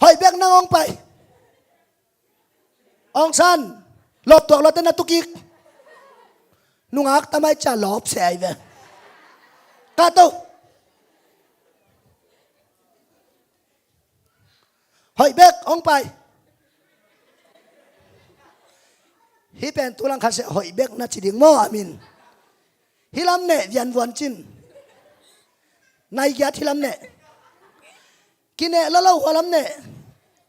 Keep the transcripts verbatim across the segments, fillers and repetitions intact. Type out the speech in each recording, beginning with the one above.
Hoih bek nang hong pai. Aung San, lawp tuak lawte na tukik. Nungak tamai cia lawp se ai ve. Ka to. Hoih bek hong pai. Hih pen tulang khat se hoih bek na ci ding maw a min. Hih lam neh vianvuan cin. Nai giat hih lam neh. Kineh lolo hua lam neh.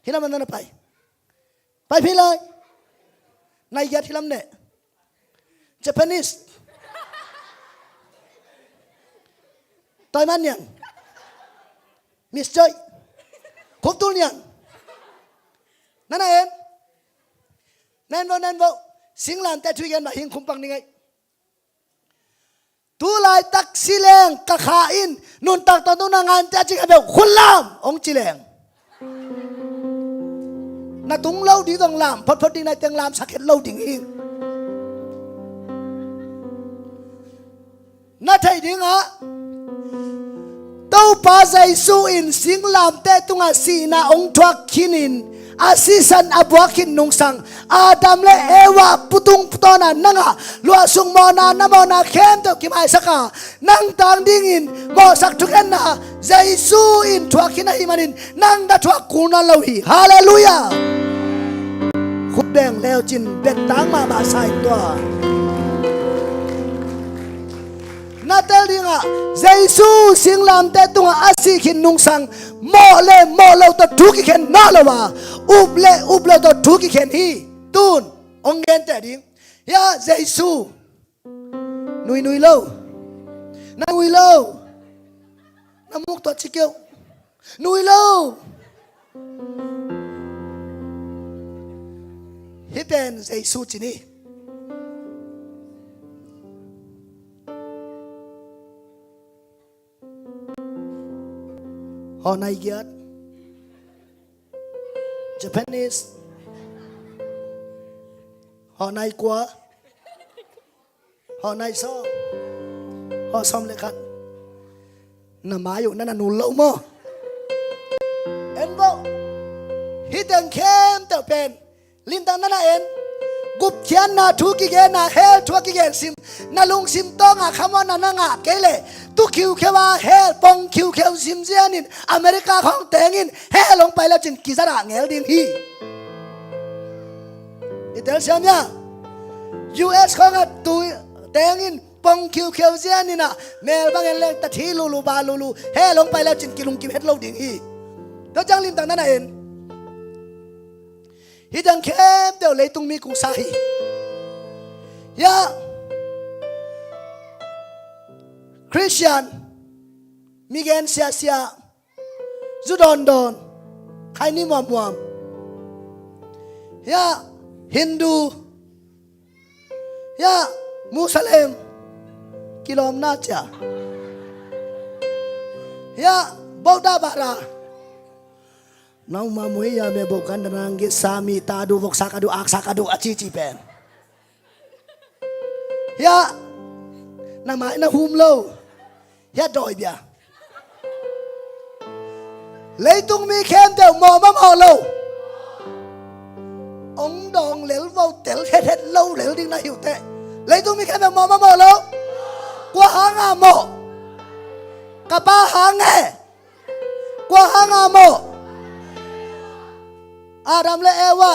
Hih lam na na pai. Pai phi lai. Nai giat hih lam neh. Japanese. Toiman niang. Miss Choi. Khuptul niang. Na na en. Na en vo, na en vo. Singlamteh thu i gen mah hing khum pak ni ngei. Tulaitak si leng ka kha in nuntak tawh nuna ngan tia ci kha beuh khun lam hong ci leng. Na tung lo ding zong lam photphot ding na teng lam sakhet lo ding hi. Na thei dingah Topa Jesu in singlamteh tungah sihna hong thuak khinin a sisan a buak khin nungsang Adam le Eva putung putawna nangah luahsuk mawhna na mawhna khempeuh kimaisak a nang tang dingin mawhsak thukhenna Jesu in thuak khin ahih manin nang na thuak kul nawn lo hi. Halleluiah. Khut beng leucin bettang mahmah sa in tua. Na tel dingah Jesu singlamteh tungah a sih khin nungsang mawh le mawh lo tawh thu kikhen nawn lo a up le up lo tawh thu kikhen hi. Tun hong genteh ding. Hia Jesu nuinui lo. Na nui lo. Na muk tuah ci keuh. Nui lo. Hih pen Jesu ci ni. Haw nai giat. Japanese. Haw nai kua. Haw nai sawm. Haw sawm le khat. Na mai uh na na nul lo maw? En vo. Hih teng khempeuh pen limtak na na en. Gupkhiatna thu kigenna hell thu a kigen sim. Na lungsim tawngah khamuanna na ngah kei leh tu khiukheu a hell pong khiukheu sim zianin America khawng tengin hell hong pai lecin kizatah ngel ding hi. I telsiam ia U S khawngah tu tengin pong khiukheu zianinah mel bangin leng tathi lulu ba lulu hell hong pai lecin kilungkim het lo ding hi. Tua ciang limtak na na en. Hih dang khempeuh leitung mi kung sa hi. Hiah Christian, mi gen siasia, zu dawndawn, khaini muammuam. Hiah Hindu. Hiah Muslim, kilawmna cia. Hiah Buddha bara. Nau ma mui ya me bo kan da nang git sa mi ta du vok sa ka du ak sa ka du a ci ci pen. Hiah na mai na hum lo. Hiah dawi bia. Leitung mi khempeuh mawh ma mawh lo. Ong dawng lel vo tel het het lo lel ding na hi uh teh. Leitung mi khempeuh mawh ma mawh lo. Kua hanga mawh? Ka pa hang e. Kua hanga mawh? Adam le Eva.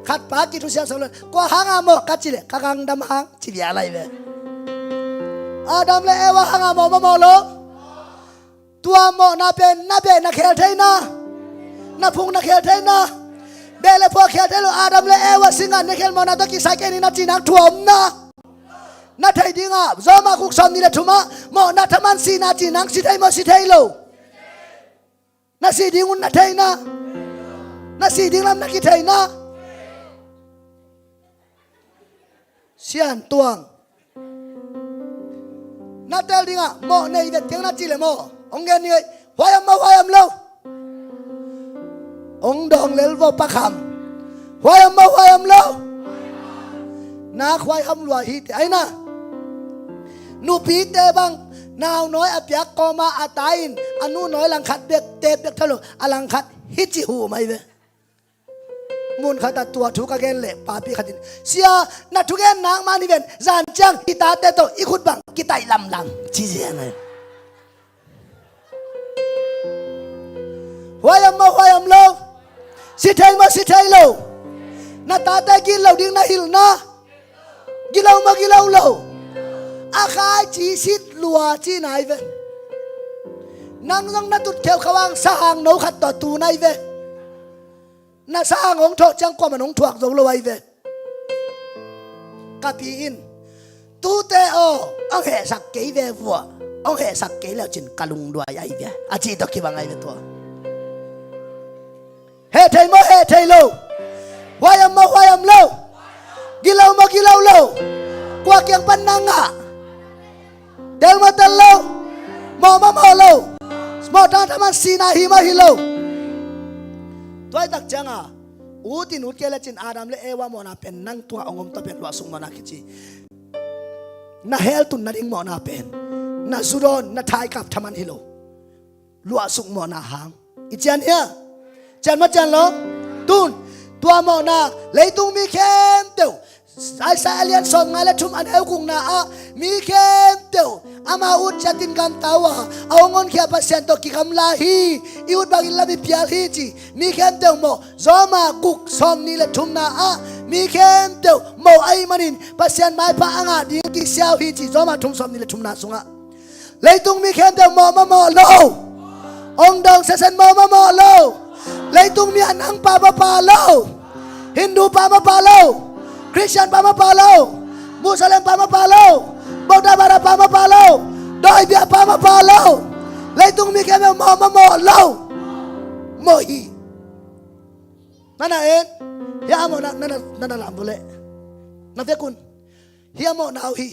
Khat pa kithusiam sam lo. Kua hanga mawh ka ci le ka gangdam hang ci bia lai ve. Adam le Eva hanga mawh ma mawh lo. Tua mawhna pen na beh na khel theina, na phung na khel theina. Beh le phua khel thei lo. Adam le Eva singa na khel mawhna tawh kisai kei ni na ci nang thu a om na. Na thei dingah Roma khuk sawm nih le thumah mawhna thaman sihna ci nang si thei maw si thei lo? Na sih ding un na theina. Na sih ding lam na kitheina. Sian tuang. Na tel dingah mawh nei vet tiang na ci le maw? Hong gen ni ei. Huai am maw huai am lo? Hong dawng lel vo pakham. Huai am maw huai am lo? Nak huai ham lua hi te aina. Nupite bang Nau nawi a piak kawma a ta in a nu nawi langkhat bek teep bek tho lo, a langkhat hih ci huh mai ve. Mun khat ah tua thu ka gen leh papi khat in, "Sia, na thugen nak man hi ven, zan ciang i tate tawh i khut bang kitaih lamlam," ci zian ai. Huaiam maw, huaiam lo? Si thei maw, si thei lo? Na tate gilo ding na hilhna. Gilo maw, gilo lo? A khaici sit lua ci nai ve. Nang zong na tut kheukhau ang sahang no khat tawh tu nai ve. Na sahang hong thawh ciang kuaman hong thuak zo lo ai ve. Ka pi in, "Tute aw, hong hehsak kei ve vua, hong hehsak kei leucin ka lungduai ai ve," a cih tawh kibang ai ve tua. Heh thei maw, heh thei lo? Huaiam maw, huaiam lo? Gilo maw, gilo lo? Kua kiang pan na ngah? Tel maw, tel lo? Mawh maw, mawh lo? Mawh tangtang man sihna hi maw, hi lo? Tua hi tak cianga ut in ut kei lecin Adam le Eva mawhna pen nang tungah hong om ta pen luahsuk mawhna kici. Na hell tun nading mawhna pen na zu dawn, na thaikap thaman hi lo. Luahsuk mawhna hang. I cian hia? Cian maw, cian lo? Tun tua mawhna leitung mi khempeuh, Isaiah a lian sawmnga le thum a neu gukna ah, mi khempeuh ama ut ciatin gamta uh a, a hong honkhia Pasian tawh kigamla hi. I ut bangin lam i pial hi ci. Mi khempeuh mawh. Roma guk sawmnih le thumna ah, mi khempeuh mawh ahih manin Pasian maipha a ngah ding kisia uh hi ci. Roma thum sawmnih le thumna sungah. Leitung mi khempeuh mawh maw, mawh lo? Hong dong sesen, mawh maw, mawh lo? Leitung mi ah nang pha maw, pha lo? Hindu pha maw, pha lo? Christian pha maw, pha lo? Muslim pha maw, pha lo? Buddha, Buddha pha maw, pha lo? Dawibia pha maw, pha lo? Leitung mi khempeuh mawh maw, mawh lo? Mawh hi. Na na en. Hia a mawhna na na, na na lam vua leh. Na vekun. Hia mawhna uh hi.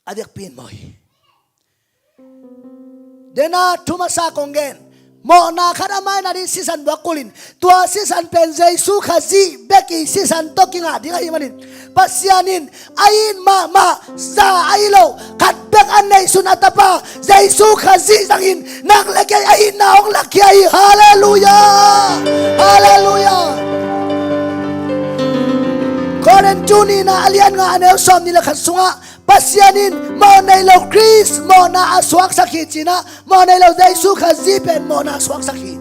A vekpi in mawh hi. Dena thu masa kong gen. Mawhna khat a maina ding sisan buak kulin, tua sisan pen Jesu Khazih bek i sisan tawh kingah ding ahih manin, Pasian in a it mahmah za ahi lo khat bek a neihsun a tapa Jesu Khazih zangin nang le kei a itna hong lakkhia hi. Halleluiah. Halleluiah. Korin tu nihna a lian nga a neu sawmnih le khat sungah Pasian in mawh nei lo Khrist mawhna a suaksak hi cinah, mawh nei lo Jesu Khazih pen mawhna a suaksak hi.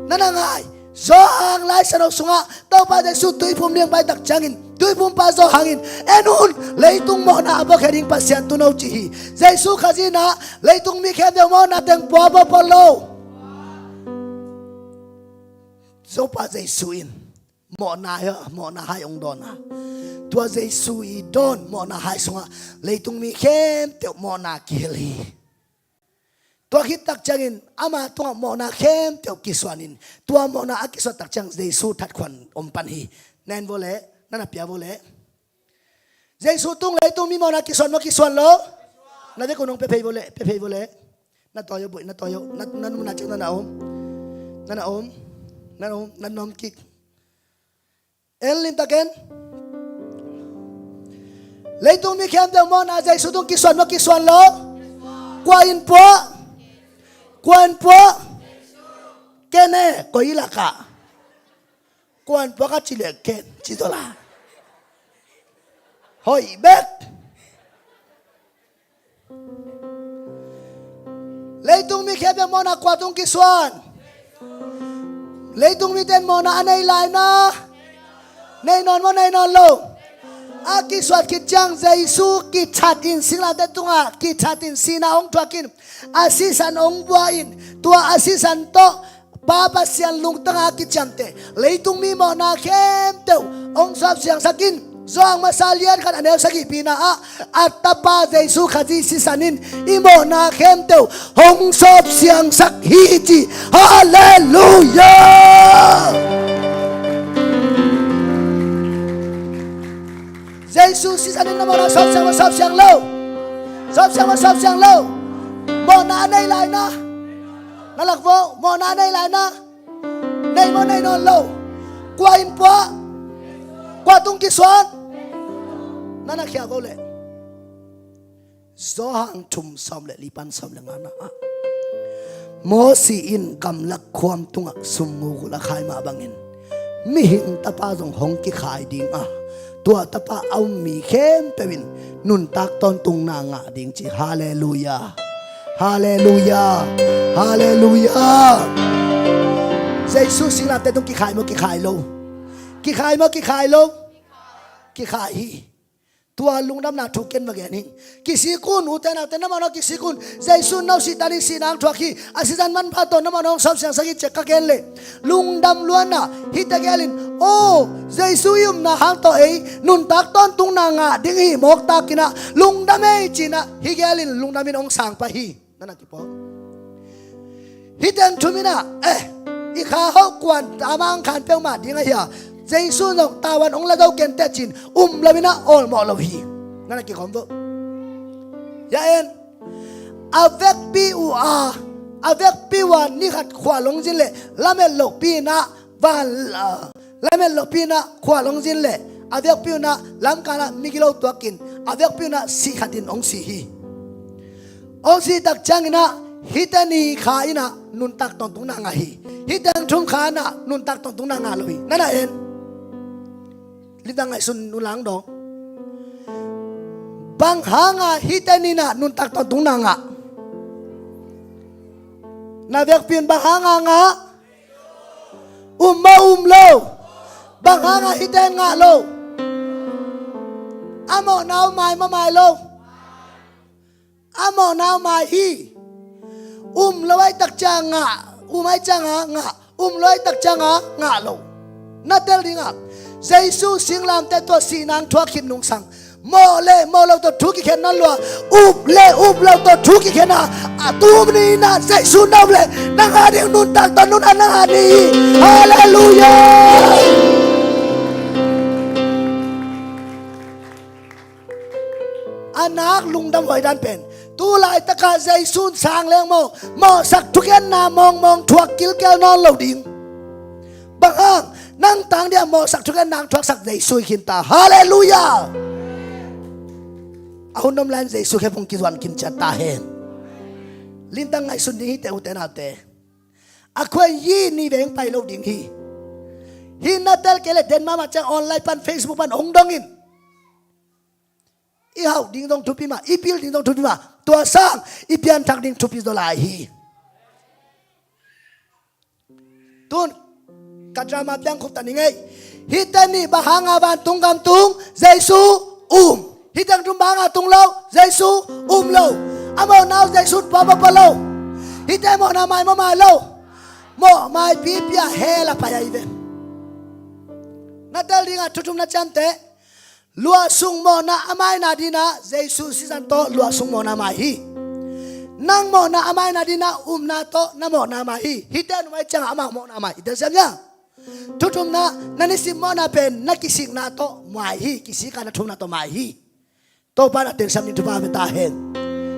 Na na ngai, Johan Lai Siangtho sungah Topa Jesu tuiphum ding pai tak ciangin, tuiphumpa Johan in, "En un, leitung mawhna a buakhia ding Pasian tun o," ci hi. Jesu Khazih inah leitung mi khempeuh mawhna teng pua pua lo. Topa Jesu in mawhna hi, mawhna hai hong dawn a, tua Jesu i dawn mawhna hai sungah leitung mi khempeuh mawhna kihel hi. Tua khit tak ciangin ama tungah mawhna khempeuh kisuanin, tua mawhna a kisuat tak ciang Jesu thatkhuan om pan hi. Na en vua leh, na na pia vua leh. Jesu tung leitung mi mawhna kisuan maw, kisuan lo? Na vekun hong pia phei vua leh, pia phei vua leh. Na tawi uh buai, na tawi uh, na, na nunna ciang na na om. Na na om. Na na om, na na om kik. En limtakin. Leitung mi khempeuh mawhna Jesu tung kisuan maw, kisuan lo? Kua in pua? Kua in pua? Ken e, koi lakah. Kua in pua ka ci leh ken ci tawh la. Hoih bek. Leitung mi khempeuh mawhna kua tung kisuan? Leitung mite in mawhna a nei laina, nei nawn maw, nei nawn lo? A kisuat khit ciang Jesu kithat in, singlamteh tungah kithat in, sihna hong thuak in, a sisan hong bua in, tua a sisan tawh Pa Pasian lungtang a kiciamteh leitung mi mawhna khempeuh hong sawpsiangsak in. Johan masa lian khat a neu sagihpihna ah a tapa Jesu Khazih sisan in i mawhna khempeuh hong sawpsiangsak hi ci. Halleluiah. Jesu sisan in na mawhna sawpsiang maw, sawpsiang lo? Sawpsiang maw, sawpsiang lo? Mawhna a nei laina, na lak vo, mawhna a nei laina. Nei maw, nei nawn lo? Kua in pua? Kua tung kisuan? Na na khia vo leh. Johan thum sawm le li pan sawm le ngana ah, Mosi in gamlak khuam tungah sumguk uh a khai mah bangin mihing tapa zong hong kikhai ding a, tua tapa a um mi khempeuh in nuntak tawntungna ngah ding ci. Halleluiah. Halleluiah. Halleluiah. Jesu singlamteh tung kikhai maw kikhai lo? Kikhai maw kikhai lo? Kikhai hi. Tua lungdamna thu ken va gen hi. Kisik un, ute naute, na mawhna kisik un. Jesu no sihtan in sihna hong thuak hi. A sisan manpha tawh na mawhna hong sawm siangsak hi ci-a ka gen leh lungdam luanna hite gelin, aw, Jesu i upna hang tawh ei nuntak tawntungna ngah ding hi mawk takin ah lungdam ei ci-in ah hih gelin lungdam in hong sang pah hi. Nana kipawl. Hih teng thum in ah, eh, i kha hoh kuan a mang khan peuhmah ding ahi a, Jesu zong tawan hong la zo kenteh ci-in um lo in ah awlmawh lo hi. Nana kikhawm vo. Ya en. A vekpi uh a, a vekpi uh a ni khat khual hong zin leh lamet lohpi in ah van, ah, lamet lohpi in ah khual hong zin leh a vekpi un ah lamkal ah migilo tuakin a vekpi un ah sih khat in hong si hi. Hong sih tak ciangin ah hihte ni kha in ah nuntak tawntungna ngah hi. Hih teng thum kha in ah nuntak tawntungna ngah lo hi. Nana en. Limtak ngaihsun un lang dong. Bang hanga hihte ni in ah nuntak tawntungna ngah? Na vekpi un bang hanga ngah? Um maw um lo? Bang hanga hihte in ngah lo? A mawhna uh mai maw mai lo? A mawhna uh mai hi. Um lo ahih tak ciang ngah, um ahih ciang a ngah, um lo ahih tak ciang a ngah lo. Na tel ding a, Jesu singlamteh tungah sihna hong thuak khit nungsang mawh le mawh lo tawh thu kikhen nawn lo a, up le up lo tawh thu kikhen a, a tuni in ah Jesu na up leh nang a ding nuntak tawntungna nang a ding hi. Halleluiah. A nak lungdam huai dan pen tu laitakah Jesu in sang leng maw, mawhsak thukhenna mawngmawng thuak kilkel nawn lo ding. Bang hang? Nang tang dingah mawhsak thukhenna hong thuaksak Jesu hi khin ta. Halleluiah. A hun om lai-in Jesu khempeuh hong kizuan kim ciat ta hen. Limtak ngaihsun ding hite ute naute. A khuai hi ni veng pai lo ding hi. Hih na tel kei leh den mahmah ciang online pan, Facebook pan hong dong in. I hauh ding zong thupi mah, i pil ding zong thupi mah. Tua sang i pianthak ding thupi zaw lai hi. Tun ka drama piang khupta ning ei. Hihte ni bang hanga vantung gam tung? Jesu um. Hih teng thum bang hanga tung lo? Jesu um lo. A mawhna uh Jesu in pua maw pua lo? Hihte mawhna mai maw mai lo? Mawh mai pipi a hell ah pai ahi ve. Na tel ding a thu thum na ciamteh. Luahsuk mawhna a maina dingin ah Jesu sisan tawh luahsuk mawhna mai hi. Nang mawhna a maina dingin ah upna tawh na mawhna mai hi. Hihte nuam ahih ciangin amau mawhna mai hi. I telsiam hia? Thu thumna, na nisim mawhna pen na kisikna tawh mai hi. Kisik a na thumna tawh mai hi. Topa in a telsiam ding thupha pia ta hen.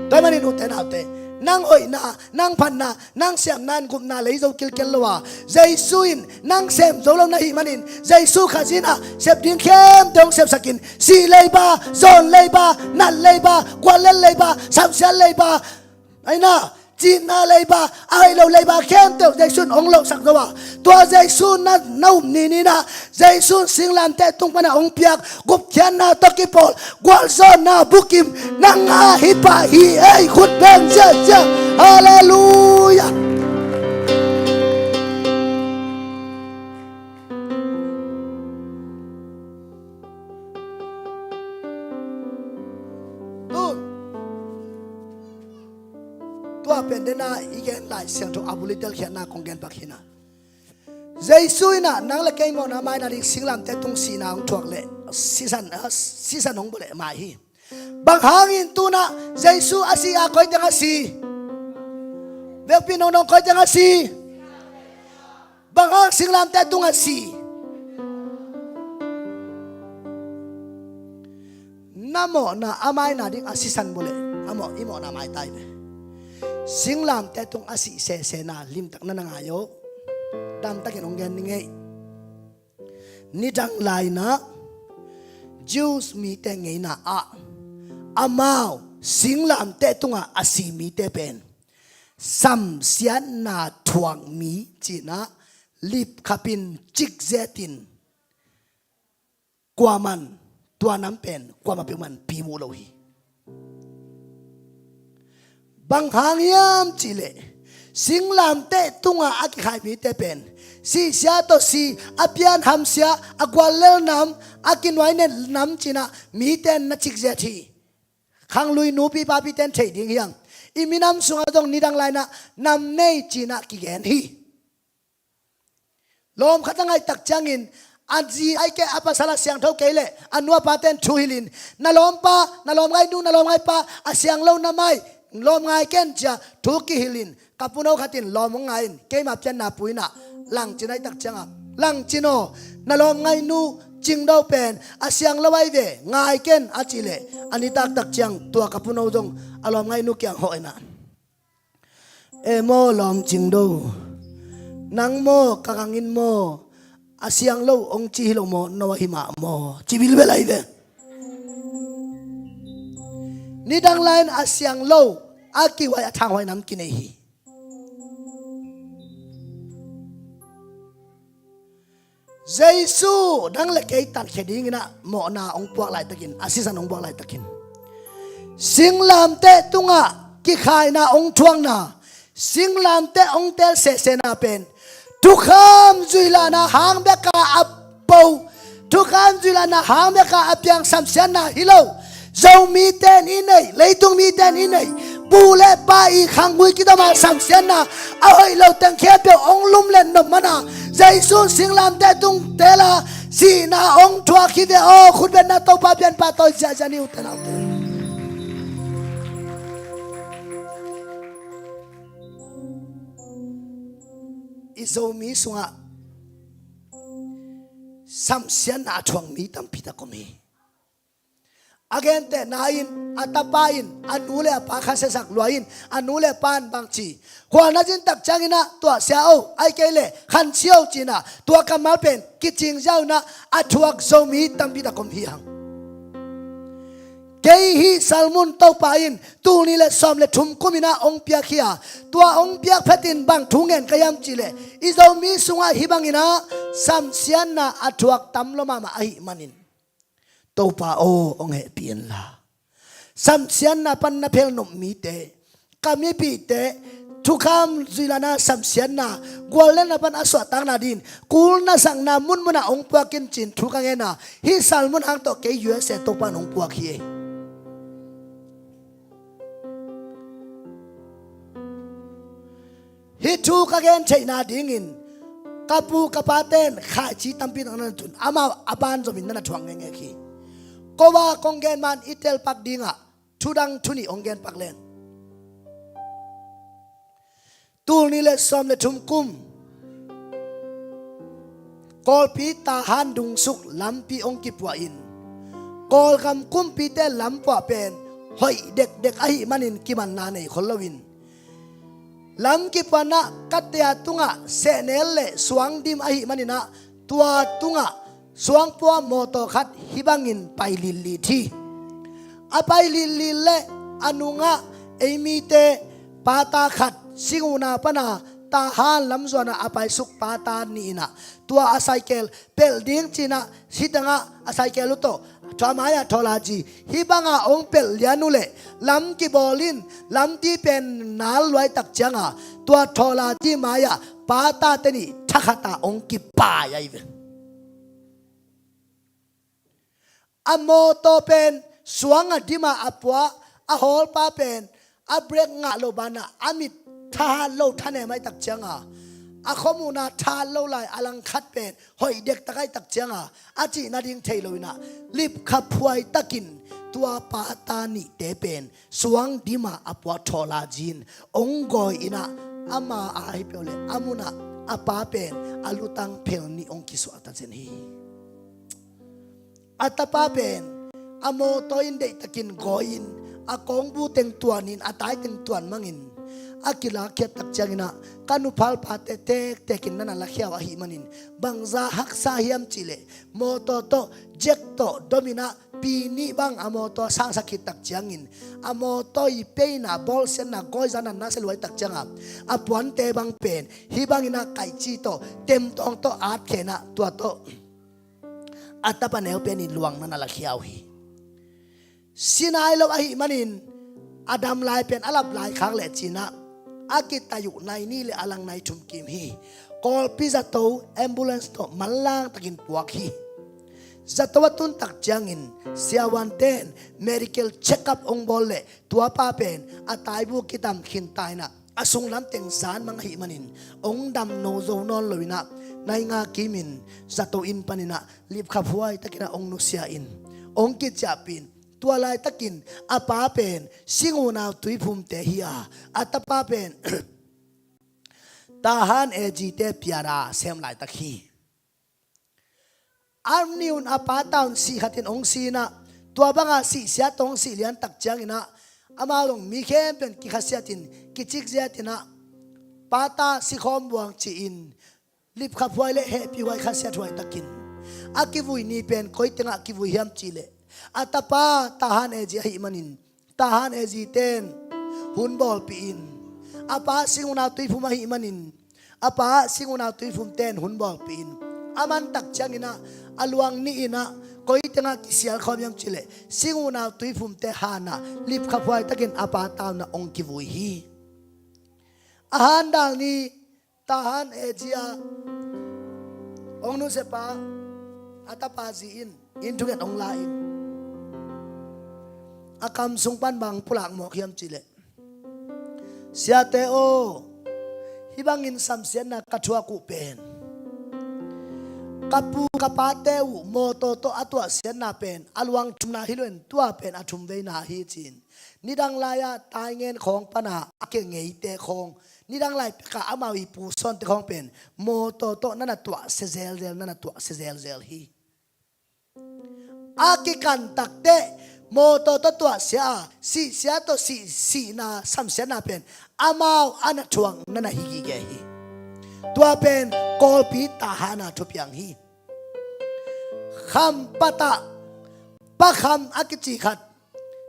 Tua ahih manin ute naute, nang hoihna, nang phatna, nang siamna in gupna lei zo kilkel lo a, Jesu in nang sem zo lo na hih manin, Jesu Khazih in ah sep ding khempeuh hong sepsak in, sih leiba, zawn leiba, nat leiba, guallel leiba, samsiat leiba, aina, cihna leiba, a hoih lo leiba khempeuh Jesu in hong lohsak zo a, tua Jesu na, na up ni ni in ah, Jesu in singlamteh tung pan a hong piak gupkhiatna tawh kipawl gualzawhna bukim nang a hi pah hi ei. Khut beng ziahziah. Halleluiah. Tun tua pen dena i gen Lai Siangtho a bul i telkhiatna kong gen pak hi in ah, Jesu in ah nang le kei mawhna maina ding singlamteh tung sihna hong thuak leh sisan, ah, sisan hong bua leh mai hi. Bang hangin tu in ah Jesu a si a, koi teng a si? Vekpi nongdong, koi teng a si? Bang hang singlamteh tungah si? Na mawhna a maina ding a sisan bua leh a mawh, i mawhna mai ta hi ve. Singlamteh tung a sih sesena limtak na na ngai aw. Damtakin hong gen ning ei. Nidang lai in ah Jews mite ngeina ah amau singlamteh tungah a si mite pen samsiatna thuak mi cinah lipkhapin cikzetin kuaman tua nam pen kuamah peuhman pimu lo hi. Bang hang hiam cihleh singlamteh tungah a kikhai mite pen sihsia tawh si, a pian hamsia, a guallel nam, a kinuainen nam cinah mite na cikzet hi. Khanglui nupi papite in thei ding hiang. I minam sungah zong nidang lainah nam nei cinah kigen hi. Lawm khat a ngaihtak ciangin a zi ai kei a pasal a siangtho kei leh a nu a pate in thu hilhin, na lawmpa, na lawmngainu, na lawmngaipa a siang lo na mai, lawm ngai ken cia thu kihilhin, ka puno khatin lawm hong ngai in, keima pianna pu inah Langcin aitak ciangah, Langcin aw, na lawmngainu Cingdo pen a siang lo ai ve, ngai ken a cihleh a nitaktak ciang tua ka puno zong a lawmngainu kiang hawh inah, e maw lawm Cingdo, nang maw ka gangin maw a siang lo hong ci hi lo maw, no ahi mah maw, ci bilbel ai ve. Nidang lai-in a siang lo a kihuai a thanghuai nam kinei hi. Jesu nang le kei tankhia dinginah mawhna hong puak laitakin, a sisan hong puak laitakin, singlamteh tungah kikhaina hong thuakna, singlamteh hong tel sehsehna pen thukham zuilahna hang beka a po, thukham zuilahna hang beka a piang samsiatna hi lo. Zomite in i neih, leitung mite in i neih, pu le pa i khanggui kidoma samsiatna a hoih lo teng khempeuh hong lumlet nop mana Jesu singlamteh tung tela sihna hong thuak hi ve aw. Khutbetna Topa pianpa tawi ziahziah ni ute naute. I Zomi sungah samsiatna a thuak mi tampi tak om hi. A gentehna in a tapa in a nu le a pa kha siasak lua in a nu le a pa in bangci khualna zin tak cianginah tuahsia o, ai kei le khansia o cinah tua kammal pen kicing ziau inah a thuak Zomi tampi tak om hi hang. Kei hih salmun Topa in tul nih le sawm le thum kuminah hong piak hi a, tua hong piak phetin bang thu ngen ka hiam cihleh i Zomi sungah hih banginah samsiatna a thuak tam lua mahmah ahih manin Topa aw hong hehpih inla. Samsiatna pan na phelnop mite, ka mipite, thukham zuilahna samsiatna, guallelna pan a suahtakna din kul na sakna munmunah hong puakin cin thu ka ngena. Hih salmun hang tawh kei U S A Topa in hong puak hi. Hih thu ka gen theihna dingin ka pu ka pate in khaici tampi tak na na tun, amau a banzomin na na thuak ngekngek hi. Kowa kong gen man i telpak dingah thudang thu nih hong genpak leng. Tul nih le sawm le thum kum Kawlpi Tahan dungsuk lampi hong kipuah in Kawlgam kumpite lampuah pen hoih dekdek ahih manin kimanna nei khol loin lam kipuanah katia tungah sehnel le suang dim ahih maninah tua tungah suangpua mawtaw khat hih bangin pai litlit hi. A pai litlit le a nungah ei mite pata khat Singuhna pana Tahan lamzuanah a paisuk pata nih inah tua a saikel pelh ding cinah hih tangah a saikel uh tawh tua mai-ah thawla ci. Hih bangah hong pelh lian uh leh lam kibawl in lampi pen nal luaitak cianga tua thawla ci mai-ah pata te nih thakhatah hong kipai ahi ve. A mawtaw pen suang a dima a puah a hawlpa pen a brek ngah lo banah a mit thahat lo thanem ahi tak cianga a khuamuhna thahat lo lai a langkhat pen hoih dektak ahi tak cianga a cih nading thei lo inah lipkhaphuai takin tua pata nihte pen suang dima a puah thawla zin hong gawi inah ama a ahi peuh le a munah a pa pen a lutang phel nih hong kisuahta zen hi. A tapa pen a mawtaw in deihtakin gawi-in a kawngbu teng tuanin a tai teng tuan mangin a kilakkhiat tak cianginah ka nuphalpate tektekin nana lakhia uh ahih manin bangza haksa hiam cihleh mawtaw tawh Jack tawh dominah pi nih bang a mawtaw a sangsak khit tak ciangin, a mawtaw i peina, bawlsiatna, gawizan a nasia luai tak cianga a puante bang pen hih bangin a kaihci tawh temtawng tawh atkhenah tua tawh a tapa neu pen in luang na na lakhia uh hi. Si nai lo ahih manin a dam lai pen a lap lai khak leh cinah a kitaih uh nai nih le a lang nai thum kim hi. Kawlpi zato ambulance tawh manlang takin puak hi. Zato a tun tak ciangin siavuanten medical check up hong bawl leh tua pa pen a taibu kitam khin tainah a sunglam teng zan mang ahih manin hong dam no zo nawn loinah nai nga kimin zato inn paninah lipkhaphuai takinah hong nusia in hong kiciahpih in, tua laitakin a pa pen Singunau Tuiphumte hi a, a tapa pen Tahan A G te piana sem laitak hi. A niun a pa taun sih khatin hong sinah tua banga sihsia tawh hong sih lian tak cianginah amau dong mi khempeuh in kikhasiatin kicikziatinah pata sikhawm buang ci-in lipkhaphuai le hehpihhuai khasiathuai takin a kivui ni pen koi tengah kivui hiam cihleh a tapa Tahan A G ahih manin Tahan A G ten hun bawlpih in, a pa Singunau Tuiphum ahih manin a pa Singunau Tuiphum ten hun bawlpih in a man tak cianginah a luang nih inah koi tengah kisialkhawm hiam cihleh Singunau Tuiphumte hanah lipkhaphuai takin a pa taunah hong kivui hi. A handal ni Tahan A G a hong nusia pa a tapa zi in inn thungen hong la in a kam sung pan bang pulak mawk hiam cihleh, siate aw, hih bangin samsiatna ka thuak uh pen ka pu ka pate uh mawtaw tawh a tuahsiatna pen a luang thumna hi loin tua pen a thum veina hi ci-in nidang lai-ah taingen khawng pana a ke ngeite khawng nidang lai pekah amau i pusawnte khawng pen mawtaw tawh na na tuahsia zelzel, na na tuahsia zelzel hi. A kikan takteh mawtaw tawh tuahsia a sihsia tawh sih sihna samsiatna pen amau a na thuak na na hi gige hi. Tua pen Kawlpi Tahan a thupiang hi. Khampat ah Pa Kham a kici khat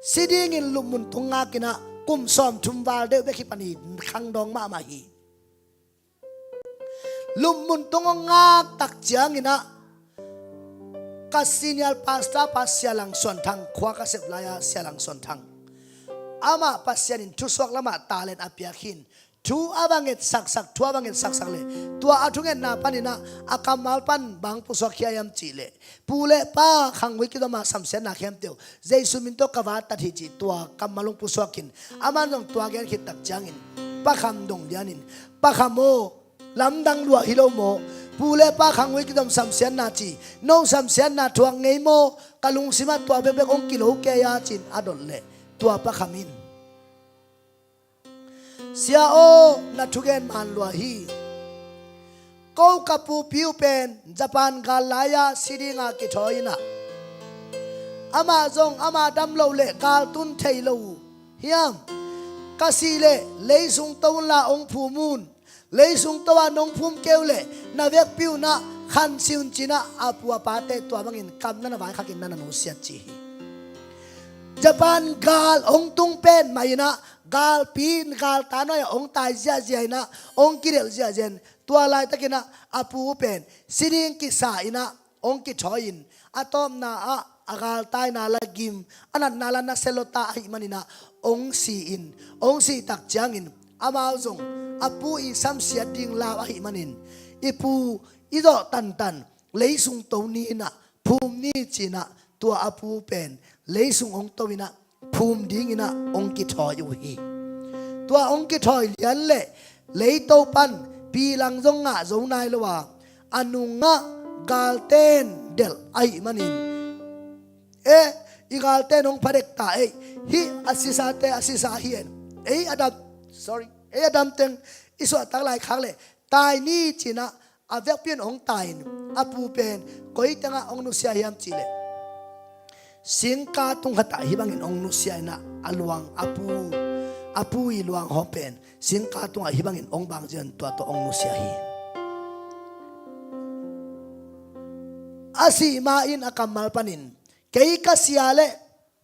si dingin Lupmun tung ngakinah kum sawmthum val deuh bek hi pan hi, khangdawng mahmah hi. Lupmun tung hong ngak tak cianginah ka senior pastor pa Sia Lang Suan Thang, khua ka sep lai-a Sia Lang Suan Thang, amah Pasian in thusuak lamah talent a piak hi in, thu a va ngetsaksak, thu a va ngetsaksak le tua a thungetna paninah a kammal pan bang pusuak khia hiam cihleh, pu le pa khangui kidom a samsiatna khempeuh Jesu min tawh ka vatat hi cih tua kammal hong pusuak in, aman zong tua gen khit tak ciangin Pa Kham dong lianin, Pa Kham aw, lamdang lua hi lo maw? Pu le pa khangui kidom samsiatna ci, no samsiatna thuak ngei maw? Ka lungsimah tua bekbek hong kilo kei a, ci-in a dot leh tua Pa Kham in, Sia aw, na thugen man lua hi. Ko ka pupi uh pen Japan gal lai-a si dinga kithawi inah amah zong ama dam loh le gal tun thei lo uh hiam? Ka sih leh leisung to unla hong phum un. Leisung to-a nong phum kei uh leh na vekpi unah khansi un, ci-inah a pu a pate tua bangin kam na na vaikhakin na na nusiat ci hi. Japan gal hong tung pen mah inah galpi in galtai nuai-ah hong tai ziahziah inah hong kidelh ziahziah in, tua laitakinah a pu pen si ding kisa inah hong kithawi in, a tawpna ah a galtaina la gim, a natna la nasia lota ahih maninah hong si in, hong sih tak ciangin amau zong a pu i samsiat ding lau ahih manin, i pu i zawh tantan leisung to ni inah phum ni, ci-inah tua a pu pen leisung hong to inah phum dinginah hong kithawi uh hi. Tua hong kithawi lian le leito pan pilang zong ngah zo nai lo a, a nungah galten delh ahih manin, e, i galten hong phadek ta ei, hih a sisate a sisa hi en, ei a dam, sorry, ei a damteng i suahtak lai khak leh tai ni, ci-inah a vekpi in hong tai in, a pu pen koi tengah hong nusia hiam cihleh, singka tung khatah hih bangin hong nusia inah a luang, a pu, a pu i luang hawm pen singka tungah hih bangin hong bang zian, tua tawh hong nusia hi. A sih ma-in a kammal panin Kei ka sia leh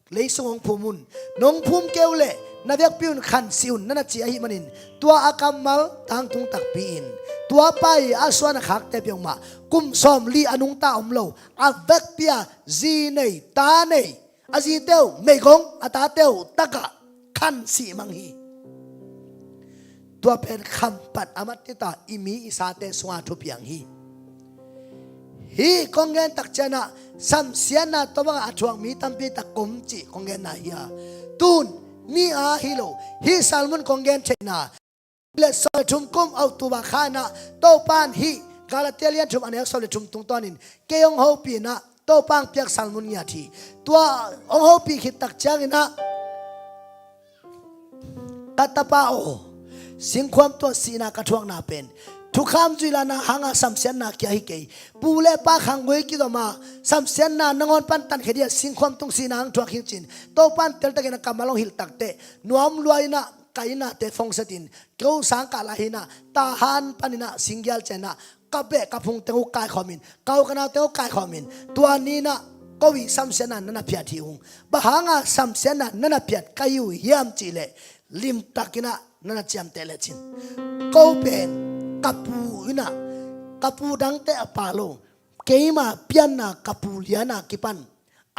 leisung hong phum un, nong phum kei uh leh na vekpi un khansih un, na na ci ahih manin, tua a kammal tangtung takpi in, tua pa i a suan a khakte peuhmah kum sawmli a nungta om lo, a vekpi a zi nei, ta nei, a zite uh meigong, a tate uh taka khansih mang hi. Tua pen khampat a mat tita i mi i sate sunga thupiang hi. Hih kong gen tak ciangin ah samsiatna tawh bangah a thuak mi tampi tak om cih kong genna hi a, tun mi a hi lo. Hih sermon kong gen theihna, le sawm le thum kum October kha in ah Topa in hih Galatia lian thum a neu sawm le thum tungtawnin kei hong hopih in ah Topa hong piak sermon ngiat hi. Tua hong hopih khit tak ciangin ah ka tapa aw, singkhuam tawh sihna ka thuakna pen thukham zuih lohna hanga samsiatna kia hi kei. Pu le pa khanggui kizom a, samsiatna nangawn pan tankhia ding a singkhuam tung sihna hong thuak hi ing cin, Topa in teltakin a kammal hong hilh takteh nuam lua in ah ka innate phongset in, ko sangkah lai hi in ah, Tahan panin ah singgial ciangin ah ka beh ka phung teng uh kaikhawmin, ka u ka nau teng uh kaikhawmin, tua ni in ah ko i samsiatna na na phiat hi ung. Bang hanga samsiatna na na phiat ka hi uh hiam cih leh, limtakin ah na na ciamteh lecin, ko pen ka pu in ah, ka pu dangte a pa lo, keima pianna ka pu lian a kipan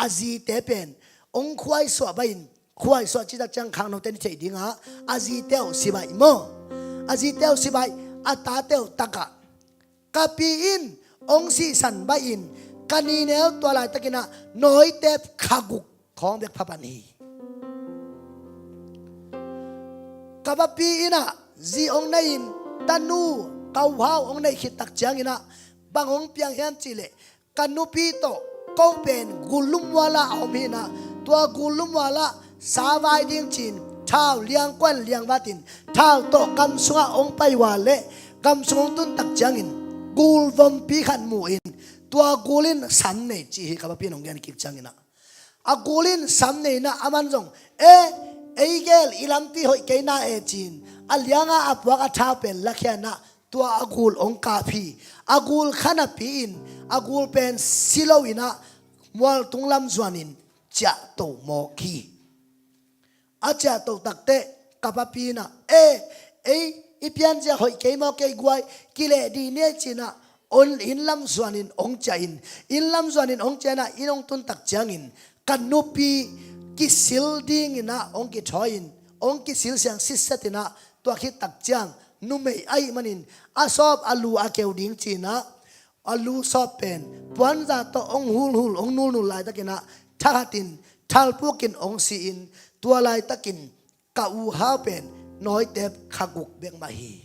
a zite pen hong khuaisuah baih in, khuaisuah cih tak ciang khangnote in i theih ding a, a zite uh si baih maw, a zite uh si baih, a tate uh taka, ka pi in hong sihsan baih in, ka nineu tua laitakin ah nawitep kha guk khawng bek pha pan hi. Ka papi in ah zi hong nei in, tanu, ka uhau hong neih khit tak ciangin ah bang hong piang hiam cih leh, ka nupi tawh ko pen gul lum mual ah a om hi in ah, tua gul lum mual ah sa vai ding ci-in thau liangkuan liangvat in, thau tawh gam sungah hong pai uh a leh, gam sung hong tun tak ciangin gul vompi khat mu in, tua gul in sam nei ci hi, ka papi in hong gen kik ciangin ah. A gul in sam nei in ah aman zong, e, ei gel, i lampi hoih kei na e ci-in a lianga a puak a thau pen lakhia in ah tua a gul hong kap hi. A gul kha napi in a gul pen si lo in ah mualtung lam zuanin ciahto mawk hi. A ciahto takteh ka papi in ah, e, ei i pianzia hoih kei maw, kei guai, kileh dih ni e ci-in ah, inn lam zuanin hong ciah in, inn lam zuanin hong ciah in ah, inn hong tun tak ciangin ka nupi kisil dingin ah hong kithawi in, hong kisil siang sitset in ah, tua khit tak ciang numei ahih manin a sawp a lu a keu ding ci-in ah, a lu sawp pen puanza tawh hong hulhul, hong nulnul laitakin ah thakhatin thalpukin hong si in, tua laitakin ka uhau pen nawitep kha guk bek mah hi.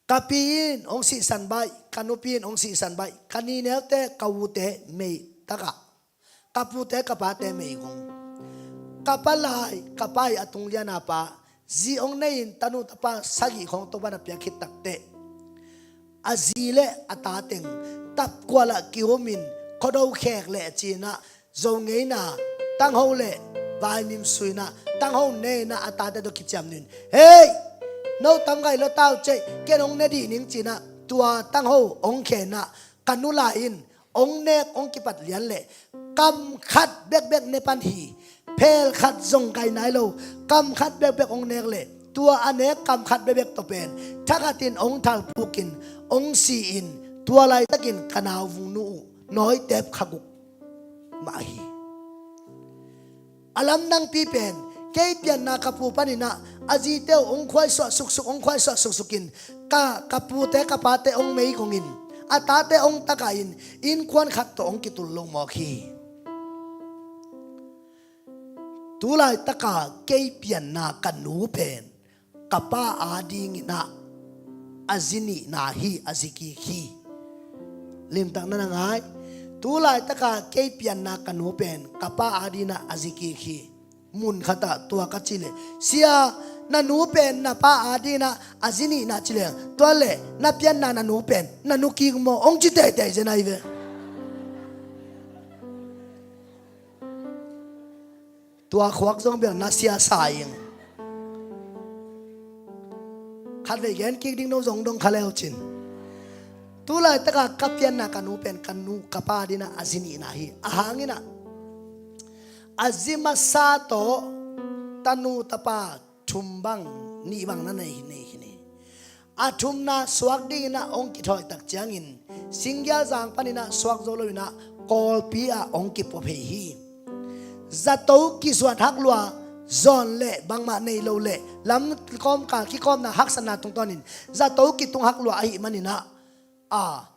Ka pi in hong sihsan baih, ka nupi in hong sihsan baih, ka nineute, ka ute mei takah, ka pute ka pate meigong. Ka palai, ka pai a tung liana pa, zi hong nei in tanu tapa sagih khawng Topa in a piak khit takteh, a zi le a ta teng tapkual ah ki-um in, khuado khek leh ci-in ah, zo ngeina, tangho le vaimim sui in ah, tangho ne in ah, a tate tawh kiciam nuin, hei, no tam gai lo tau cei, ken hong ne dih ning ci-in ah, tua tangho hong khe in ah, ka nu lai in hong nek, hong kipat lian leh kam khat bekbek ne pan hi. Phel khat zong kai nai lo, kam khat bekbek hong nek leh, tua a nek kam khat bekbek tawh pen thakhatin hong thalpukin hong si in, tua laitakin ka nauvung nu uh nawitep kha guk mah hi. A lamdangpi pen, kei pianna ka pu panin ah a zite uh hong khuaisuah suksuk, hong khuaisuah suksukin, ka, ka pute ka pate hong meigongin, a tate hong takah in, innkuan khat tawh hong kitul lo mawk hi. Tu laitaka kei pianna ka nu pen ka pa adingin ah a zi nihna hi, a zi kik hi. Limtak na na ngai. Tu laitaka kei pianna ka nu pen ka pa adingin ah a zi kik hi. Mun khatah tua ka cih leh, sia, na nu pen na pa adingin ah a zi nihna ci leng, tua leh na pianna na nu pen na nu kik maw, hong ci teitei zen ahi ve. Tua khuak zong bel na sia sa ing. Khatvei gen kik ding, no zong dong kha leu cin. Tu laitaka ka pianna ka nu pen ka nu ka pa dinah a zi nihna hi. A hang inah a zi masa tawh tanu tapa thum bang nih bang na nei hi, nei hi ni. A thumna suak dinginah hong kithawi tak ciangin Singgialzang paninah suak zo loinah Kawlpi ah hong kipua phei hi. Zato kizuat hak lua, zawn le bangmah nei lo le lam kawmkal kikawmna haksatna tungtawnin zato kitung hak lua ahih maninah a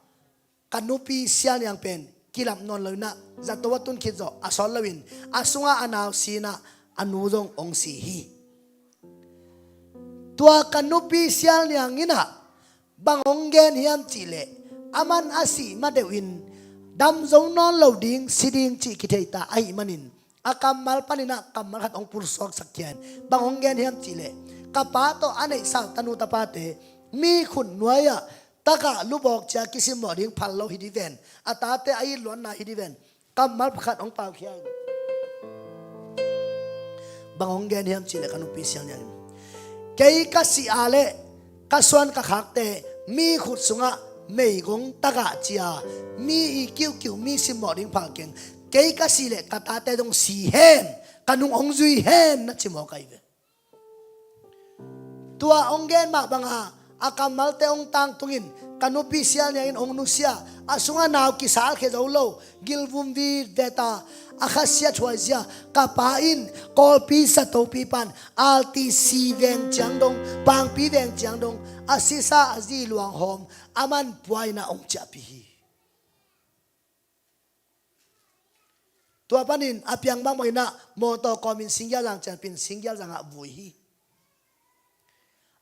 ka nupi Sialniang pen kilap nawn loinah zato a tun khit zawh a sawt loin a sungah a nau sinah a nu zong hong si hi. Tua ka nupi Sialniang inah bang hong gen hiam cihleh, aman a sih madeuhin dam zo nawn lo ding, si ding cih kithei ta ahih manin a kammal paninah kammal khat hong pulsuaksak khia in bang hong gen hiam cihleh, ka pa tawh a neihsa uh tanu tapate mi khut nuai-ah taka lubawk cia kisimmawh ding phal lo hi di ven, a tate a itluanna hi di ven. Kammal pakhat hong paukhia in bang hong gen hiam cihleh ka nupi Sialniang in, kei ka sih a leh ka suan ka khakte mi khut sungah meigong takah cia mi i kiukiu mi simmawh ding phal keng. Kei ka sih leh ka tate dong si hen, ka nung hong zui hen na ci mawk ahi ve. Tua hong gen mah banga a kammalte hong tangtungin ka nupi Sialniang in hong nusia, a sungah nau kisalkhia zo lo, gilvum vitvet a, a khasia thuaizia ka pa in Kawlpi satopi pan R T C veng ciang dong, Pangpi veng ciang dong a sisa a zi luanghawm a manpuaina hong ciahpih hi. Tua panin a piang bangmah inah mawtaw kawmin Singgialzang cianpin Singgialzangah vui hi.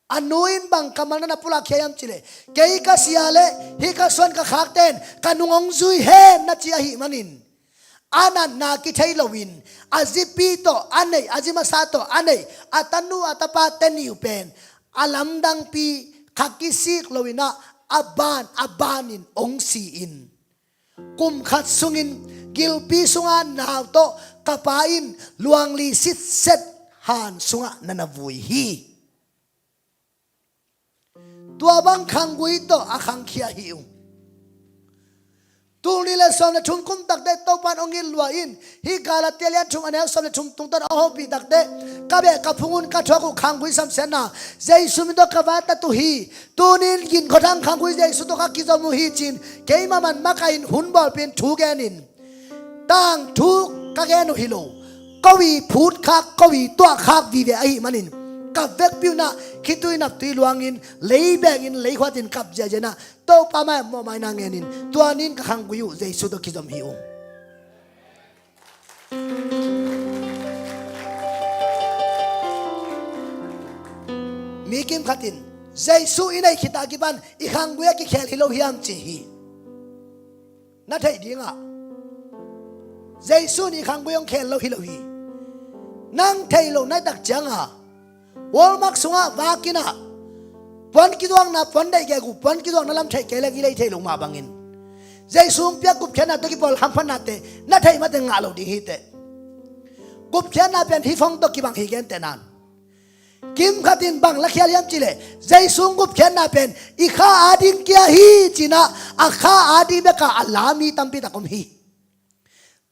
A nu in bang kammal na na pulak khia hiam cihleh, kei ka sia leh hih ka suan ka khakten ka nung hong zui hen na ci ahih manin a natna kithei loin a zipi tawh a neih, a zi masa tawh a neih a tanu a tapa te nih uh pen a lamdangpi kha kisik loinah a ban a banin hong si-in kum khat sungin gilpi sunga nau tawh ka pa in luangli sitset han sungah na na vui hi. Tua bang khanggui tawh a khangkhia hi uh. Tul nih le sawm le thum kum takte Topan hong it lua in hih Galatia lian thum a neu sawm le thum tungtawn a hong hopih takte ka beh ka phung un ka thuak uh khanggui samsiatna Jesu min tawh ka vatat uh hi. Tunin gin khuathang khanggui Jesu tawh ka kizom uh hi cin keima man makaih in hun bawlpin thu genin tangthu ka gen uh hi lo. Ko i phutkhak, ko i tuahkhak vive ahih manin ka vekpi unah khitui naptui luangin lei bengin lei khuatin kap ziazianah Topa mai mawhmaina ngenin tuanin ka khanggui uh Jesu tawh kizom hi uh. Mi kimkhatin Jesu i neih khit a kipan i khanggui a kikhel hi lo hiam ci hi. Na theih dingah Jesu nih khanggui hong khel lo hi lo hi. Nang theih loh na tak cianga Walmart sungah vakinah puan kiduakna puan deih gegu puan kiduakna lam theih kei leng i lei theih loh mah bangin Jesu hong piak gupkhiatna tawh kipawl hamphatnate na theih mate ngah lo ding hiteh. Gupkhiatna pen hih phone tawh kibang hi genteh nan. Kimkhatin bang lakhial hiam cihleh Jesu hong gupkhiatna pen i kha ading kia hi cinah a kha ading beka a la mi tampi tak om hi.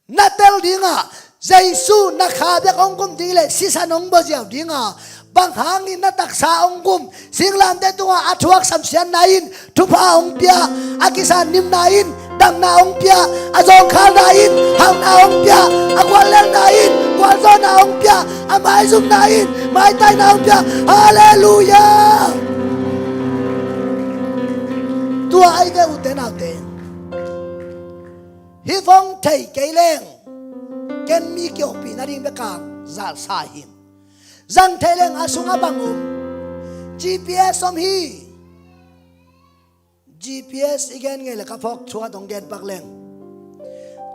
Na tel dingah Jesu na kha bek hong gum ding le sisan hong bawziau dingah bang hangin na taksa hong gum singlamteh tungah a thuak samsiatna in thupha hong pia, a kisan nimna in damna hong pia, a zawngkhalna in hauhna hong pia, a guallelna in gualzawhna hong pia, a maizumna in maitaina hong pia. Halleluiah. Tua ai ve ute naute. Hih vong thei kei leng ken mi kihopih nading beka zalsa hi. Zang thei leng a sungah bang om? G P S om hi. G P S i gen ngei le ka phawk thuat hong gen pak leng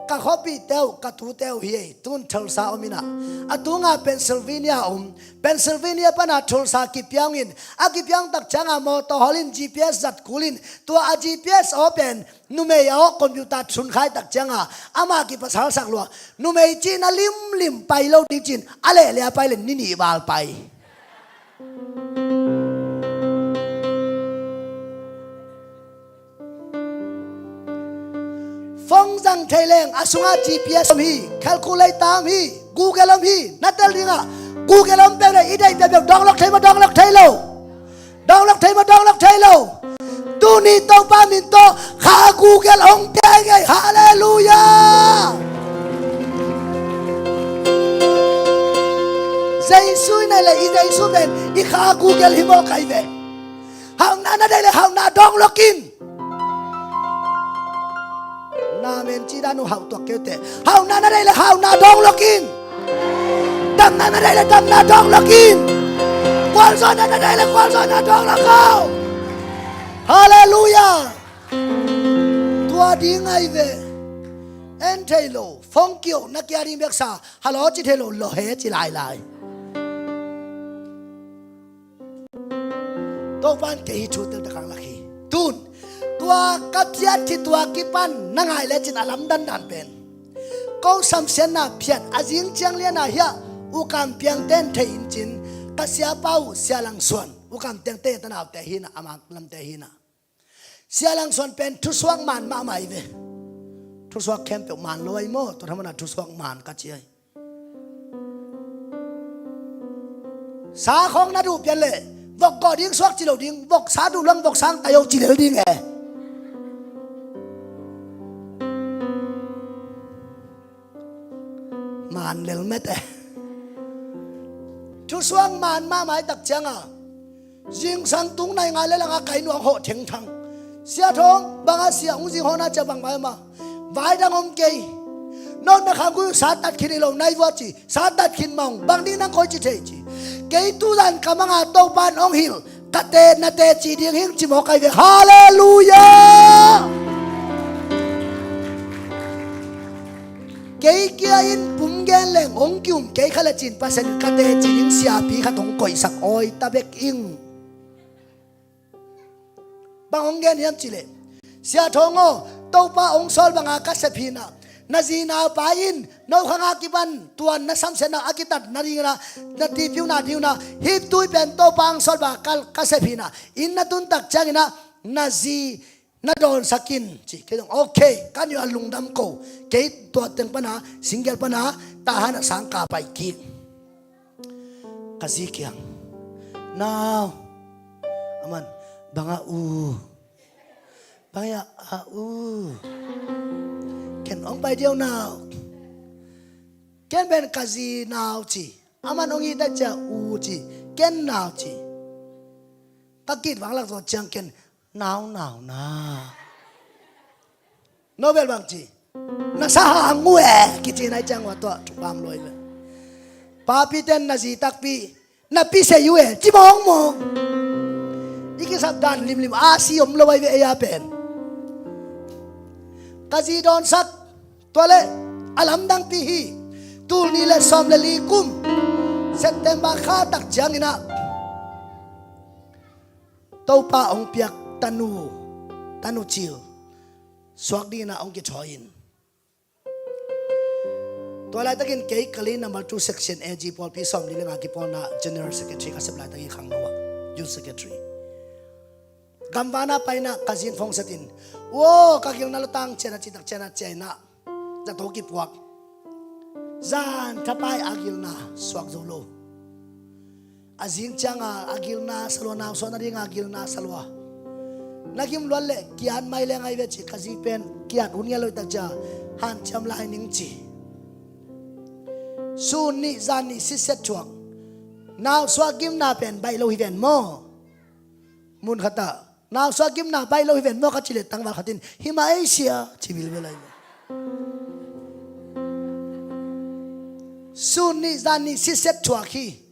ka khuapihte uh ka tute uh hi ei. Tun Tulsa om inah a tunga Pennsylvania om. Pennsylvania pana Tulsa kipiang in a kipiang tak cianga mawtaw hawl in G P S zat kul in tua a G P S aw pen numei a awk computer sunkhai tak cianga ama kipasalsak lua. Numei cihna limlim pai lo ding cin a lehleh a pai le ni nih val pai. Phone zang thei leng a sungah G P S om hi, calculator om hi, Google om hi. Na tel dingah Google om peuh le i deih peuhpeuh dawng lawk thei maw, dawng lawk thei lo? Dawng lawk thei maw, dawng lawk thei lo? Tuni Topa min tawh kha Google hong pia i ngei. Halleluiah. Jesu i neih le i Jesu pen i kha Google hi mawk ai ve. Hauhna na deih le hauhna dawng lawk in. Na men ci dan uh hauh tuak kei uh teh. Hauhna na deih le hauhna dawng lawk in. Damna na deih le damna dawng lawk in. Gualzawhna na deih le gualzawhna dawng lawk o. Halleluiah. Tua ding ai ve. En thei lo. Phone kiu na kia ding beksa. Hallo ci thei lo, lo he ci lailai. Topan kei hih thu tel tak hang lak hi. Tun tua ka phiat khit tua kipan na ngai lecin a lamdang dan pen, ko samsiatna phiat a zing ciang liana hiah U Kam Piang ten thei in cin, ka siapa uh Sia Lang Suan, U Kam Piang te tanaute hina, a mak lamte hina. Sia Lang Suan pen thusuak man mahmah hi ve. Thusuak khempeuh man lo ai maw, tua thamana thusuak man ka ci ai. Sa khawng na duh pian le vok gawh ding suak ci lo ding, vok sa duh luang vok sang tai o ci lel ding e. Man lel met e. Thusuak man mahmah i tak cianga zingsang tung nai ngai le langa kai nuang hawh thengthang. Sia Thawng banga sia hong zing hawhna cia bang mai ma. Vai dang om kei. Notna khang gui sa tat khin i lo nai vua ci. Sa tat khin mawng bang ding nang koi ci thei ci. Kei tuzan ka manga Topan hong hilh. Ka te na te ci ding hing ci mawk ai ve. Halleluiah. Kei kia in pum gen leng hong kium kei kha le cin Pasian in ka te ci ding siapi khat hong koihsak awi ta bek ing. Bang hong gen hiam cileh, Sia Thawng aw, Topa hong sawl banga ka sep hina. Na zi naupa in no khanga kipan tuan na samsiatna a kitat na dingina, na tipiuna dinguna hiptui pen Topa hong sawl banga ka, ka sep hina. Inn na tuntak ciangina na zi na dawnsak in ci. Kei zong okay, ka nih a lungdam ko. Kei tua teng pana singgel pana tahan a sang ka pai kik. Ka zi kiang, nau, aman banga u, banga a u. Ken ong pai diau nau. Ken ben ka zi nau ci. Aman ong i ta cia u ci. Ken nau ci. Ka kit vang lak zo ciang ken nau nau na. No bel bang ci. Na sa hang uh e kici nai ciang ua tua thupam luai ve. Papi ten na zi takpi na pi sei uh e ci mawngmawng. I kisap dan limlim a si om lo ai ve ei a pen. Ka zi dawnsak tua le a lamdangpi hi. Tul ni le sawm le li kum September kha tak ciangina Topa hong piak tanu, tanu cil suak dingina hong kithawi in. Tua laitakin kei Kali number two section A G pawlpi sawm li le nga kipawlna general secretary ka sep laitakin khangno ah youth secretary. Gamvana paina ka zin phone set in, wo, ka gilna lutang ciana citak ciana ciaina zato kipuak. Zan thapai a gilna suak zo lo. A zing cianga a gilna salua, nausuahna dinga a gilna salua. Na gim luat le kiat mai le ngai ve ci ka zi pen kiat hun ngia lo i tak cia hanciam lai ning ci. Sun nih zan nih sitset thuak. Nausuah gimna pen baih lo hi ven maw? Mun khatah nausuah gimna baih lo hi ven maw ka ci le tangval khatin hima ei sia ci bilbel ai. Sun nih zan nih sitset thuak hi.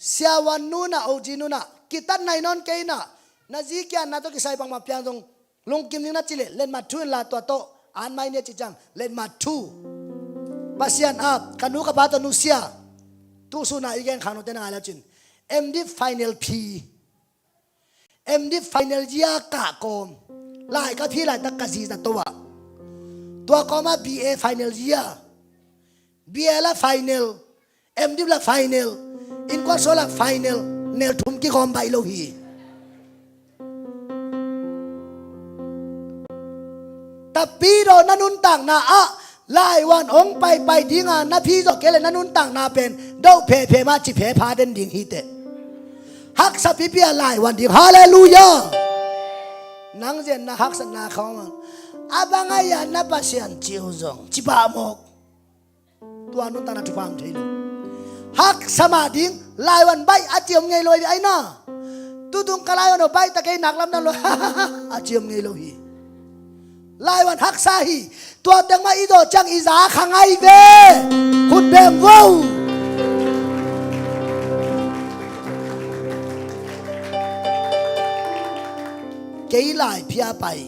Siavuan nunah oji nunah kitat nai nawn kei inah na zi kiatna tawh kisai bangmah piang zong lungkim ding na ci le letmat thu in la tua tawh an mai nia ci ciang letmat thu. Pasian ap ka nu ka pa tawh nusia. Tusunah i gen khangnote na ngai lau cin M Div final phi. M Div final year kah kawm lai ka phi laitak ka zi zato ah tua kawmah B A final year. B A la final, M Div la final, innkuan sual la final, nel thum kigawm baih lo hi. Napi daw na nuntakna ah laivuan hong paipai dinga na phi zawh kei leh na nuntakna pen doh phephe mah ci phepha den ding hi teh. Haksa pipi a laivuan ding. Halleluiah. Nang zen na haksatna khawng a bang a ia na Pasian ci uh zong ci pah mawk. Tua nuntakna thupha om thei lo. Haksa mah ding laivuan baih a ci om ngei lo hi ve ai na. Tutung ka laivuan aw baih ta kei nak lamdang lo a ci om ngei lo hi. Laivuan haksa hi. Tua teng mah i dawh ciang i za kha ngai ve. Khut beng vo. Kei lai phia pai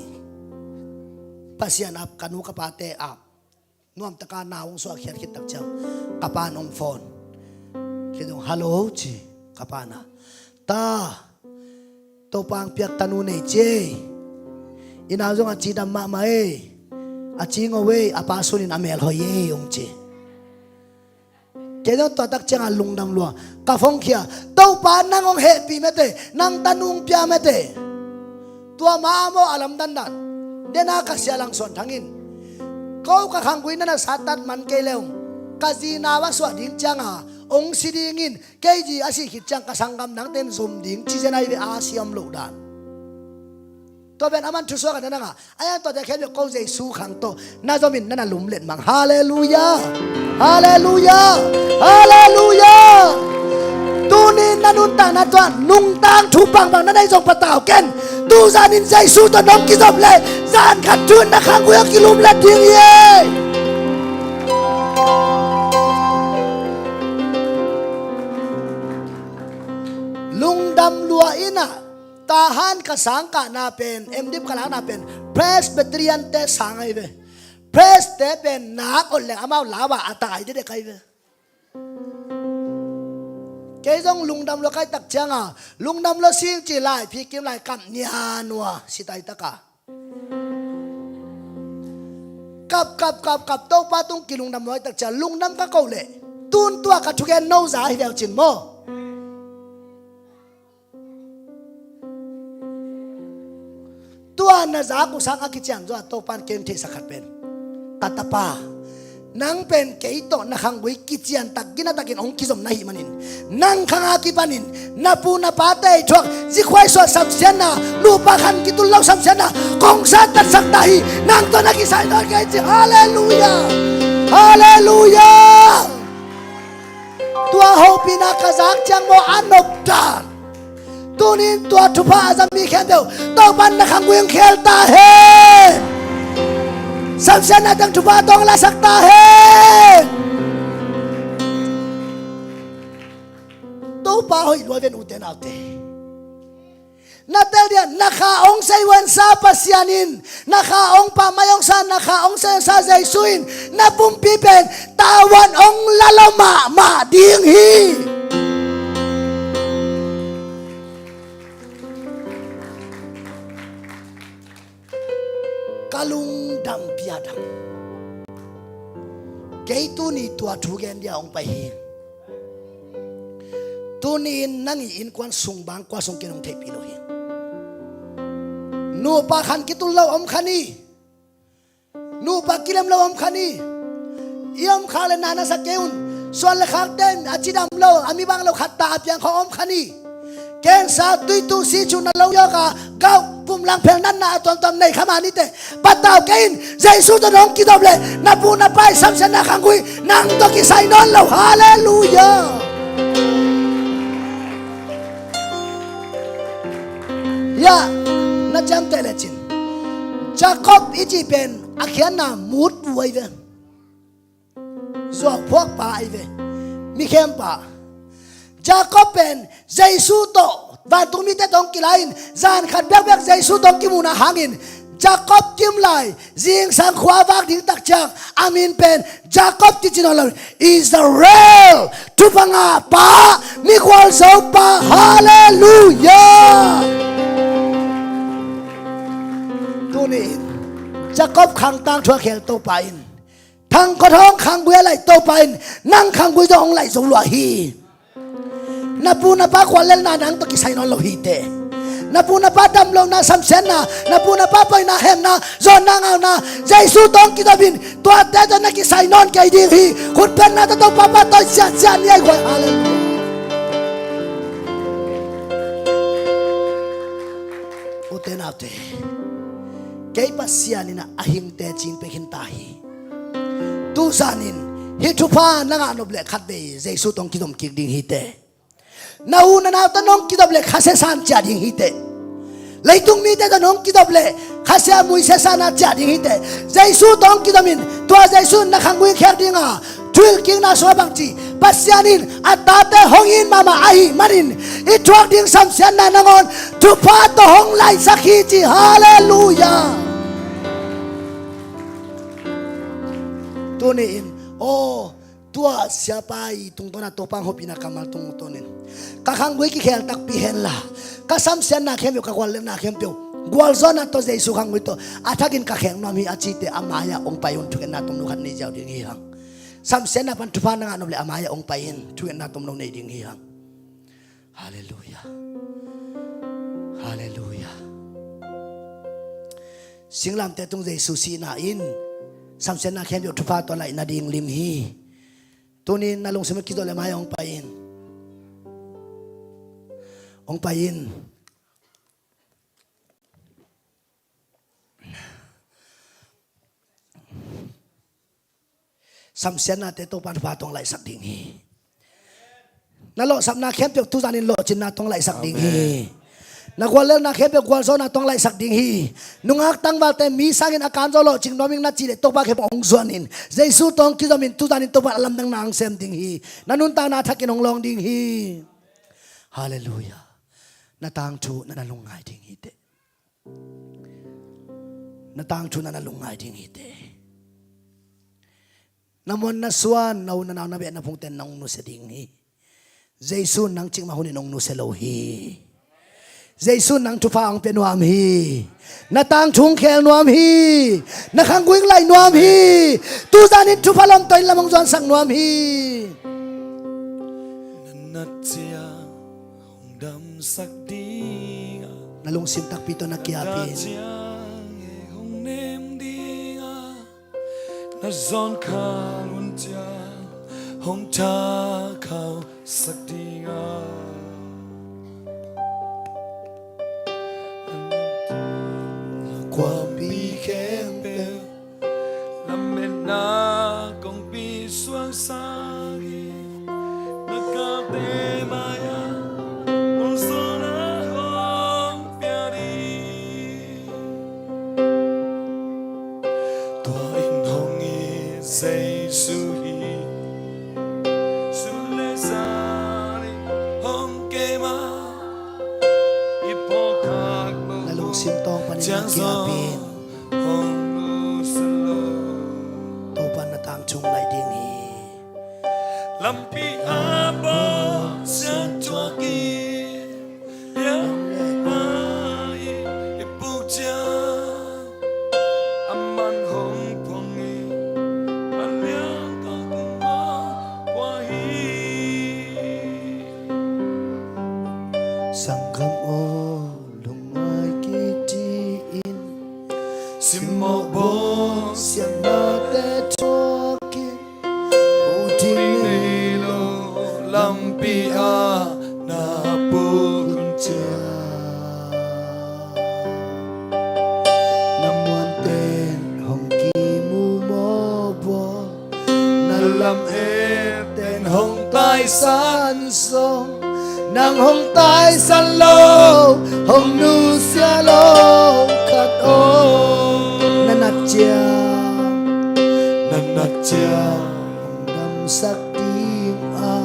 Pasian ap ka nu ka pate ap nuamtaka nau hong suah khiat khit tak ciang ka pa in hong phone khit hong, "Hallo," ci. Ka pa na, "Ta, Topa hong piak tanu nei ci ei. I nau zong a cidam mahmah ei. A cingo ei, a pa sunin a melhoi ei," hong ci. Kei zong tua tak cianga lungdam lua ka phone khia, "Topa nang hong hehpih mete, nang tanu hong pia mete." Tua ma a maw a lamdandan dena ka sia Lang Suan Thang in, "Ko ka khanggui na na sattat man kei le ung, ka zi nau a suah ding cianga hong si dingin kei zi a sih khit ciang ka sanggam nangten zom ding," ci zen ai ve a siam loh dan. Tua pen aman thusuak a na nanga a iang tuate khempeuh ko Jesu khang tawh na zomin na na lumlet mang. Halleluiah. Halleluiah. Halleluiah. Tuni na nuntakna tua nungtang thu bangbang na nei zong patau ken. Tuzanin Jesu tawh nong kizop le zan khat thu-in na khanggui a kilumlet ding hi. Lungdam lua inah Tahan ka sangkahna pen, M.Div ka lakna pen Presbyterian te sang ahi ve. Pres te pen nak ot leng amau lau a a tai dedek ahi ve. Kei zong lungdam lua kai tak cianga lungdam lua sing ci lai phi kim lai kap nia nua si tai taka kap kap kap kap Topa tung kilungdam lua tak cia lungdam ka ko leh tun tua ka thugen no za hi veu cin maw? Tua na zak uh sang a kician zua Topan ken theihsak khat pen, ka tapa, nang pen kei tawh na khanggui kician tak gina takin hong kizom na hih manin nang khang a kipanin na pu na pa tei thuak zikhuai suah samsiatna, nupa khan kitul lo samsiatna kong sa tatsak ta hi. Nang tawh na kisai nawn kei ci. Halleluiah. Halleluiah. Tua hopihna ka zak ciang maw a nop dan. Tunin tua thupha a zami khempeuh Topan na khanggui hong khel ta hen. Samsiatna teng thupha tawng lasak ta hen. Topa hoih lua ven ute naute. Na tel dia na kha hong sei huansa Pasian in, na kha hong pamai hong sa, na kha hong sei huansa Jesu in na pumpi pen tavuan hong la lo mahmah ding hi. Ka lungdam piadam. Kei tuni tua thu gen dia hong pai hi. Tuni in nang i innkuan sung bang kua sung kin hong theihpih lo hi. Nupa khan kitul lo om khan hi. Nupa kilem lo om khan hi. I om khak le na na sak kei un. Suan le khakte in a cidam lo, a mi bang lo khat ta a piang khawng om khan hi. Cancer, tuitu, sichu na lo yawka gauh pumlang phel natna a tuamtuam nei kha mah nite. Patau kei in Jesu tawh nong kidop leh na pu na pa i samsiatna khanggui nang tawh kisai nawn lo. Halleluiah. Hiah na ciamteh lecin Jacob i cih pen a khiatna mut vuai ve. Zuau phuakpa ahi ve. Mikhempa Jacob pen Jesu tawh vantung mite tawh hong kilai in zan khat bekbek Jesu tawh hong kimuhna hangin Jacob kimlai zingsang khua vak ding tak ciang a min pen Jacob kici nawn lo, Israel, thupha ngahpa, mi gualzopa. Halleluiah. Tuni in Jacob khangtang thu a khel Topa in thangkhat hong khanggui a laih Topa in nang khanggui zong hong laih zo lua hi. Na pu na pa khuallelna nang tawh kisai nawn lo hi teh. Na pu na pa dam lohna, samsiatna, na pu na pa paina, hemna, zawnna, ngauna, Jesu tawh hong kizom in, tuate tawh na kisai nawn kei ding hi. Khutpetna tawh Topa pa tawi siatsiat ni ei guai. Halleluiah. Ute naute, kei Pasian in a hingte cing pia khin ta hi. Tuzan in hih thupha na ngah nop leh khatvei Jesu tawh hong kizom kik ding hi teh. Na u na nau tawh nong kizom leh Kha Siangtho san ciah ding hi teh. Leitung mite tawh nong kizom leh Kha Siangtho mui siangtho san a ciah ding hi teh. Jesu tawh hong kizom in, tua Jesu in na khanggui khel ding a, thuhilhkikna sungah bangci, Pasian in a tate hong it mahmah ahih manin, i thuak ding samsiatna nangawn thupha tawh hong laisak hi ci. Halleluiah. Tuni in, aw, tua siapa i tungtawn a Topa hong hopihna kammal tungtawn in, ka khanggui kikhel takpi henla, ka samsiatna khempeuh, ka guallelhna khempeuh, gualzawhna tawh Jesu khanggui tawh a thakin ka khel nuam hi a cite, a mai-ah hong pai un, thungetna tomno khat nei ziau ding hi hang. Samsiatna pan thupha na ngah nop leh a mai-ah hong pai in, thungetna tomno nei ding hi hang. Halleluiah. Halleluiah. Singlamteh tung Jesu sihna in samsiatna khempeuh thupha tawh laih nading lim hi. Tuni in na lungsim a kizom leh mai-ah hong pai in. Hong pai in. Samsiatnate Topa in thupha tawh hong laihsak ding hi. Na lawhsapna khempeuh tuzan in lawhcinna tawh hong laihsak ding hi. Amen. Na guallelhna khempeuh gualzawhna tawh hong laihsak ding hi. Nungak tangvalte mi sangin a kanzaw lawhcing nuam ing na cih leh Topa khempeuh hong zuan in, Jesu tawh hong kizom in, tuzan in Topa in a lamdangna hong sem ding hi. Na nuntakna a thakin hong lawng ding hi. Halleluiah. Na tangthu na na lungngai ding hi teh. Na tangthu na na lungngai ding hi teh. Na muan na suan, na u na nau na beh na phungte in nong nusia ding hi. Jesu in nang cikmah hun in hong nusia lo hi. Jesu in nang thupha hong pia nuam hi. Na tangthu hong khel nuam hi. Na khanggui hong laih nuam hi. Tuzan in thupha lawmta in lam hong zuansak nuam hi. Na nat ciang hong damsak ding a, na lungsim takpi tawh na kiap in. Hong nem ding a, na zawngkhal hun ciang hong thakhausak ding a, na kuampi khempeuh lametna kongpi suangsak hi. Na kapte mai-ah hong sawlna hong pia ding. Tua in hong it Jesu hi. Sum le zan in hong kem a, i phawk khak loh, na lungsim tawng panin na kiap in. Topa in na tangthu hong laih ding hi. Lampi a bawlsia thuak in, liang le mai i puk ciang, aman hong phong in, a liang kal tung a pua hi. Sanggam aw, lungngai kik in, simmawh bawlsiatnate thuak in, u ding nei lo lampi ah na puk hun ciang, na muanten hong kimu mawhbawl, na lamette'n hong taisan zong, nang hong taisan lo, hong nusia lo khat om. Na nat ciang, na nat ciang hong damsak ding a,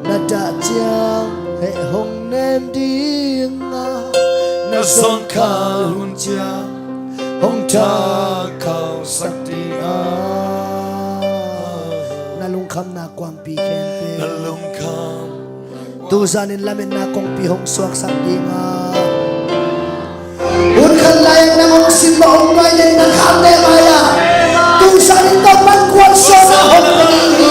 na dah ciang heh hong nem ding a, na zawngkhal hun ciang hong thakhausak ding a. Na lungkhamna kuampi khempeuh, na lungkham, tuzan in lametna kongpi hong suaksak ding a. Hun khat lai-in nang hong simmawh hong nuai ding na khamte mai-ah, tuzan in Topa'n gualzawhna hong pia ding hi.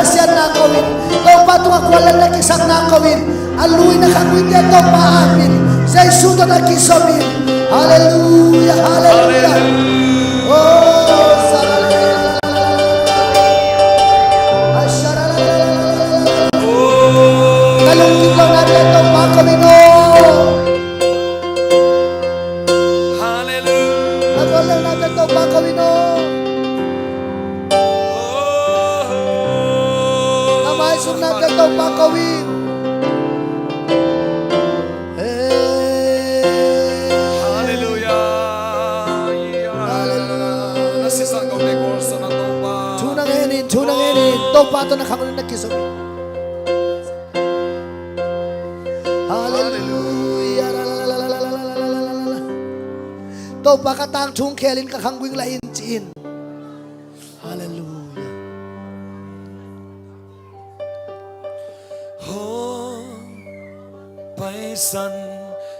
Pasian na ko in, Topa tungah kualelna kisakna ko in, a lui na khangguite Topa apin, Jesu tawh na kizom in. Halleluia, halleluia. Oh, na lungkimlonate Topa ko in oh. Halleluia. Na kualelnate Topa ko in oh. Na maizumnate Topa ko in. Halleluia. Halleluia. Na sisan ko te ko sa na Topa. Thu na ngen in, thu na ngen in. Topa tawh na khangguite na kizom in. Halleluia. Topa ka tangthu khel in ka khanggui la in ci in. Halleluia. Hong paisan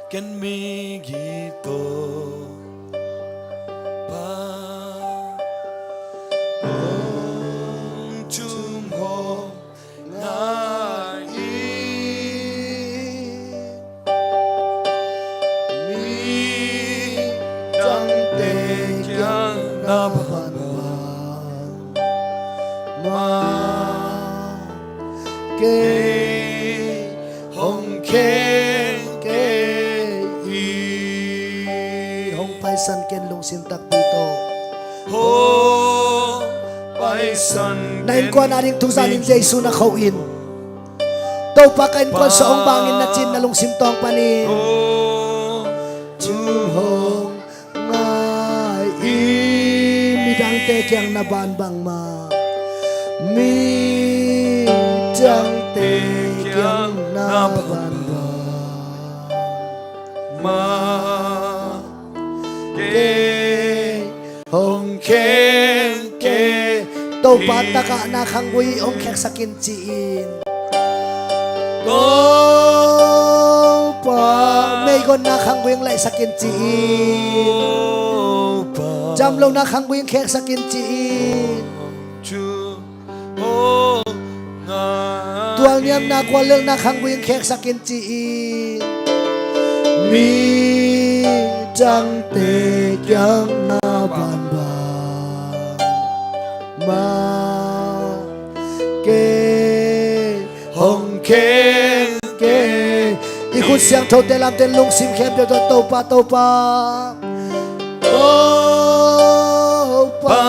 ken migi Topa, hong tung hong ngai in. Midangte kiang na bangbang mah kei hong kheng kei hi. Hong paisan ken lungsim takpi tawh. Hong paisan ken. Na innkuan a ding tuzan in Jesu na kho in. Topa ka innkuan suah hong bang in na ci in na lungsim tawng panin. Hong tung hong ngai in. Midangte kiang na bangbang mah. Midangte kiang na bangbang mah kei hong kheng kei. Topa takah na khanggui hong kheksak in ci in. Topa, meigonna khanggui hong laihsak in ci in. Topa, jamlona khanggui hong kheksak in ci in. Tualniamna kualelna khanggui hong kheksak in ci in. Midangte kiang na bangbang mah kei hong kheng kei. I khut siangthote lamte in lungsim khempeuh tawh Topa, Topa, Topa,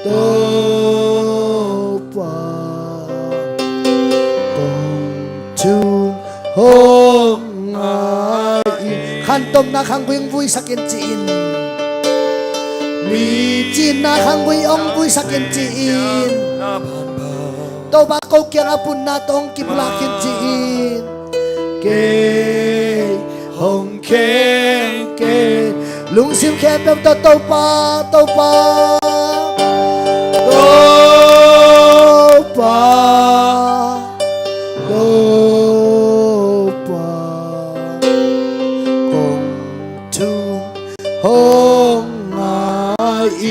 Topa, kong thu hong ngai in. Khantomna khanggui hong vuisak in ci in. Mi cinna khanggui hong vuisak in ci in. Topa ko kiang a punna tawh hong kipulak in ci in. Kei hong kheng kei. Lungsim khempeuh tawh Topa, Topa, Topa, Topa, kong thu hong ngai in.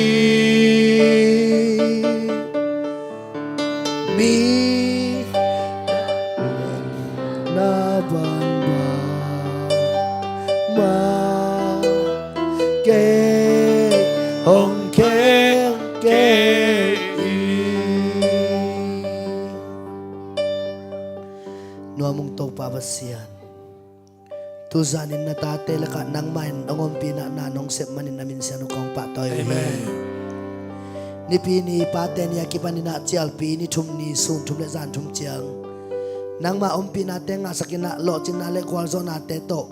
Mi na bangbang mah kei hong kheng kei hi. Nuam ung Topa Pasian. Tuzanin na tate lakah nangmah in hong ompihna na nong sep manin na minsiang uh kong pahtawi uh hi. Amen. Nipi ni pate ni a kipanin ah cialpi ni thum ni sun thum le zan thum ciang nangmah ompihnate ngahsakin ah lawhcinna le gualzawhnate tawh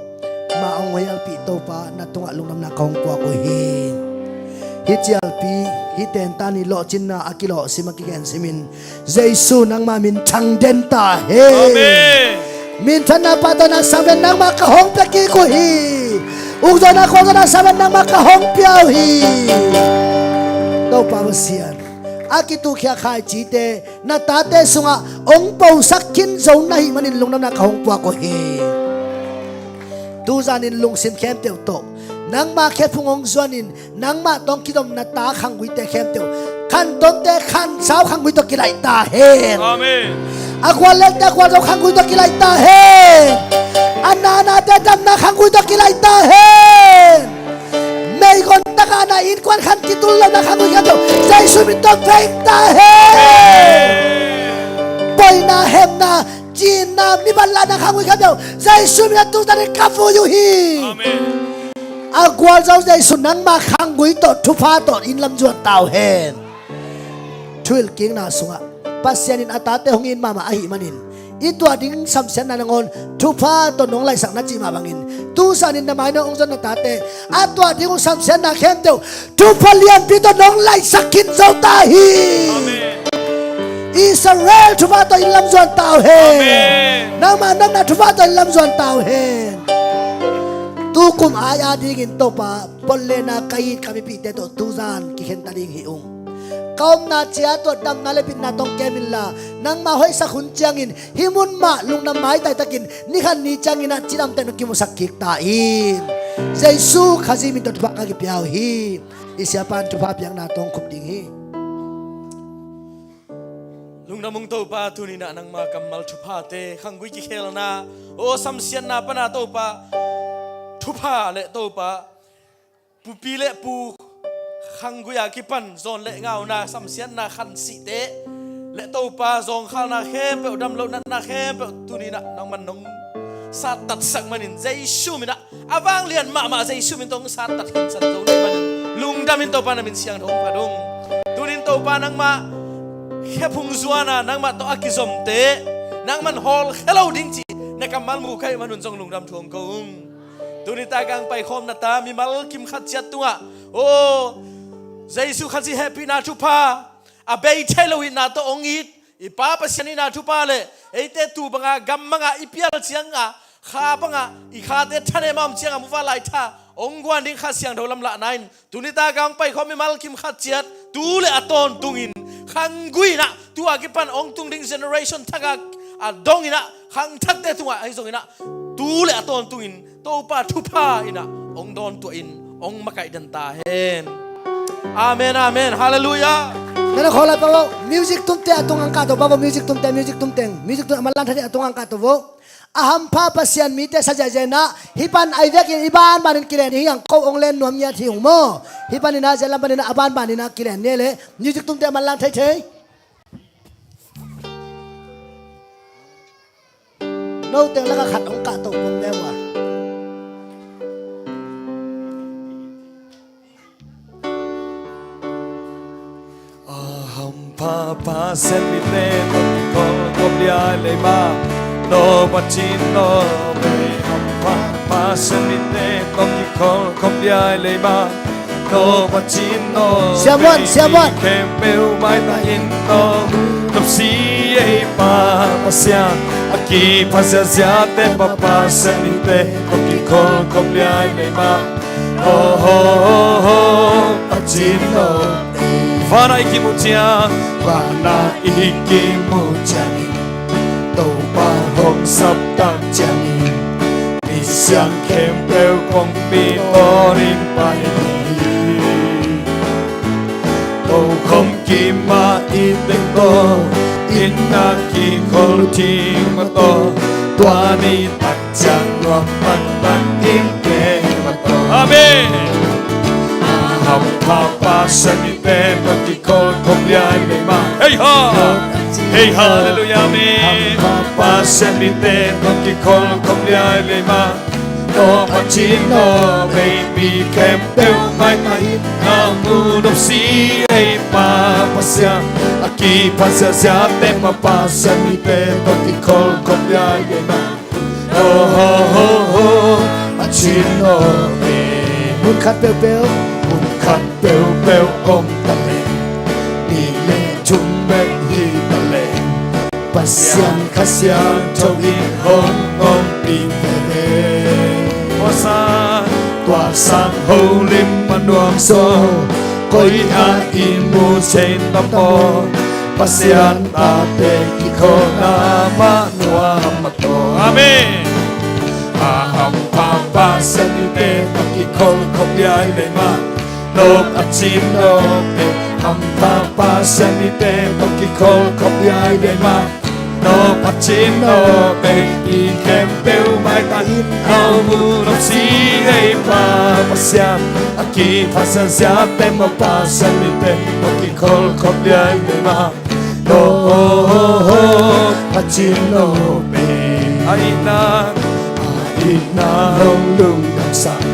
mah hong huaihalpih Topa na tungah lungdamna ka hong puak uh hi. Hih cialpi hih tenta ni lawhcinna a kilawhsim a kigensimin Jesu nangmah minthang den ta hen. Amen. Minthanna, pahtawina, sangpen nangmah ka hong pia kik uh hi. Ukzawhna, khualzawhna, sangpen nangmah ka hong pia uh hi. Topa Pasian, a kitukhia khaicite na tate sungah hong posak khin zo na hih manin lungdamna ka hong puak uh hi. Tuzanin lungsim khempeuh tawh nangmah khephung hong zuanin nangmah tawh hong kizom na ta khangguite khempeuh Khantonte khansau khanggui tawh kilaih ta hen. Amen. A guallelte a gualzo khanggui tawh kilaih ta hen. A nanate damna khanggui tawh kilaih ta hen. Meigong taka na innkuan khan kitul lohna khanggui khat tawh Jesu min tawh veng ta hen. Amen. Boina, hemna, cinna, mi banlahna khanggui khat tawh Jesu min a tu tanin ka vui uh hi. Amen. A gualzo Jesu nangma khanggui tawh thupha tawh inn lam zuan ta uh hen. Thuhilhkikna sungah Pasian in a tate hong it mahmah ahih manin i tuah ding samsiatna nangawn thupha tawh nong laihsak na cih mah bangin tu sanin na mai nong hong zon na tate a tuah ding uh samsiatna khempeuh thupha lianpi tawh nong laihsak khin zo ta hi. Amen. Israel thupha tawh inn lam zuan ta uh hen. Amen. Nangma nopna thupha tawh inn lam zuan ta uh hen. Tukum ai a dingin Topa, pon le na ka it ka mipihte tawh tuzan kikhen ta ding hi ung. Ka omna ciat tawh damna le bitna tawh kem inla, nangma hoihsak hun ciangin hih mun mah lungdam maitai takin ni khat ni ciangin ah cidamteh na kimusak kik ta in. Jesu Khazih min tawh thupha ka kipia uh hi. I siapa in thupha piakna tawh khup ding hi. Lungdam ung Topa, tuni-in ah nangma kammal thuphate, khanggui kikhelna, aw samsiatna pana Topa, thupha le Topa, pupi le pu khanggui a kipan zawn le ngauna, samsiatna, khansihte le Topa, zawngkhalna khempeuh, damloh natna khempeuh tuni-in ah nangman nong sattatsak manin Jesu min ah a vanglian mahmah Jesu min tawh hong sattat khinsan zo na hih manin lungdam in Topa, na min siangtho hong phat ung. Tuni-in Topa, nangmah khephung zuan a nangmah tawh a kizomte nangman hawlkhia lo ding cih na kammal mu ka hih manun zong lungdam thu hong ko ung. Tuni tak a hong paikhawm na ta mimal kim khat ciat tungah, aw Jesu Khazih hehpihna thupha, a bei thei lo itna tawh hong it i Pa Pasian itna thupha le eite tuu banga gam banga i pial cianga, kha banga i khate thanem a om cianga muva laitha hong guan ding Kha Siangtho lamlahna in tuni tak a hong paikhawm mimal kim khat ciat tu le a tawntungin khanggui in ah tu a kipan hong tung ding generation thak a, a dong in ah khangthakte tungah ahi zongin ah tu le a tawntungin Topa thupha in ah hong dawntuah in hong makaih den ta hen. Amen, amen. Halleluiah. Nana khawlai pa vo, music tumte a tung ang kah to pa vo, music tumte, music tumteng, music tum a manlang thate a tung ang kah to vo. A hampha Pasian mite sa ziahziah in ah hih pan ai vekin i banbanin kilen hi ang ko, hong len nuam ngiat hi ung maw. Hih panin ah zialam panin ah a banbanin ah kilen ni le music tumte a manlang theithei. Note lakah khat hong kahto kong ne uh a. A hampha Pasian mite tawh kikhol khop liai lei mah, no Pasian no bei. Hampha Pasian mite tawh kikhol khop liai lei mah, no Pasian no bei. Siamuan, siamuan. Khempeuh maita in no nopsi ei Pa Pasian, a kipha ziahziahte Pa Pasian mite tawh kikhol khop liai lei mah. Oh, oh, oh, oh, Pasian no. Vanah i kimuh ciang, vanah i kimuh ciangin, Topa hong saptak ciangin, misiang khempeuh kongpi tawnin pai ding hi. Tokhom kima i teng tawh, inn a kikhol ding mah tawh, tua ni tak ciang nuam taktak in kei mah tawh. Amen. A hampha Pasian mite tawh kikhol khop liai lei mah. Hei ha. Hei, halleluiah, amen. Hampha Pasian mite tawh kikhol khop liai lei mah. No Pasian no bei, mi khempeuh maita in no nopsi ei Pa Pasian, a kipha ziahziahte Pa Pasian mite tawh kikhol khop liai lei mah. Oh, oh, oh, oh, Pasian no bei. Mun khat peuhpeuh, mun khat peuhpeuh om ta leh, nih le thum bek hi ta leh, Pasian Kha Siangtho in hong ompih veve. Tua sang, tua sang holim a nuam zaw, koi ah i mu thei na maw, Pasian tate kikholhna mah nuam mah tawh. Amen. A hampha Pasian mite tawh kikhol khop liai lei mah, no Pasian no bei. Hampha Pasian mite tawh kikhol khop liailiai mah. No pacin no bei, mi khempeuh maitang in, no mu no si ei Pa Pasian, a kiphat ziahziahte mah Pasian mite tawh kikhol khop liailiai mah. No pacin no bei, a itna, a itna hong lungdamsak,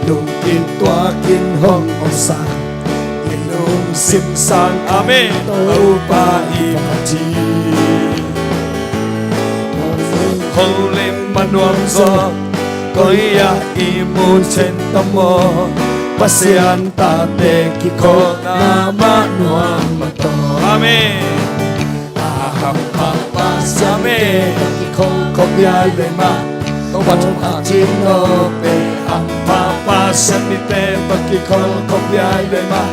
lungkim tuakin hong omsak, i lungsim sang. Amen. Topa i Pacin, holim a nuam zaw, koi-ah i mu zen tam maw, Pasian tate kikholna mah nuam a tawh. Amen. A hampha Pasian mite tawh kikhol khop liailiai mah. No pacin no bei, hampha Pasian mite tawh kikhol khop liailiai mah.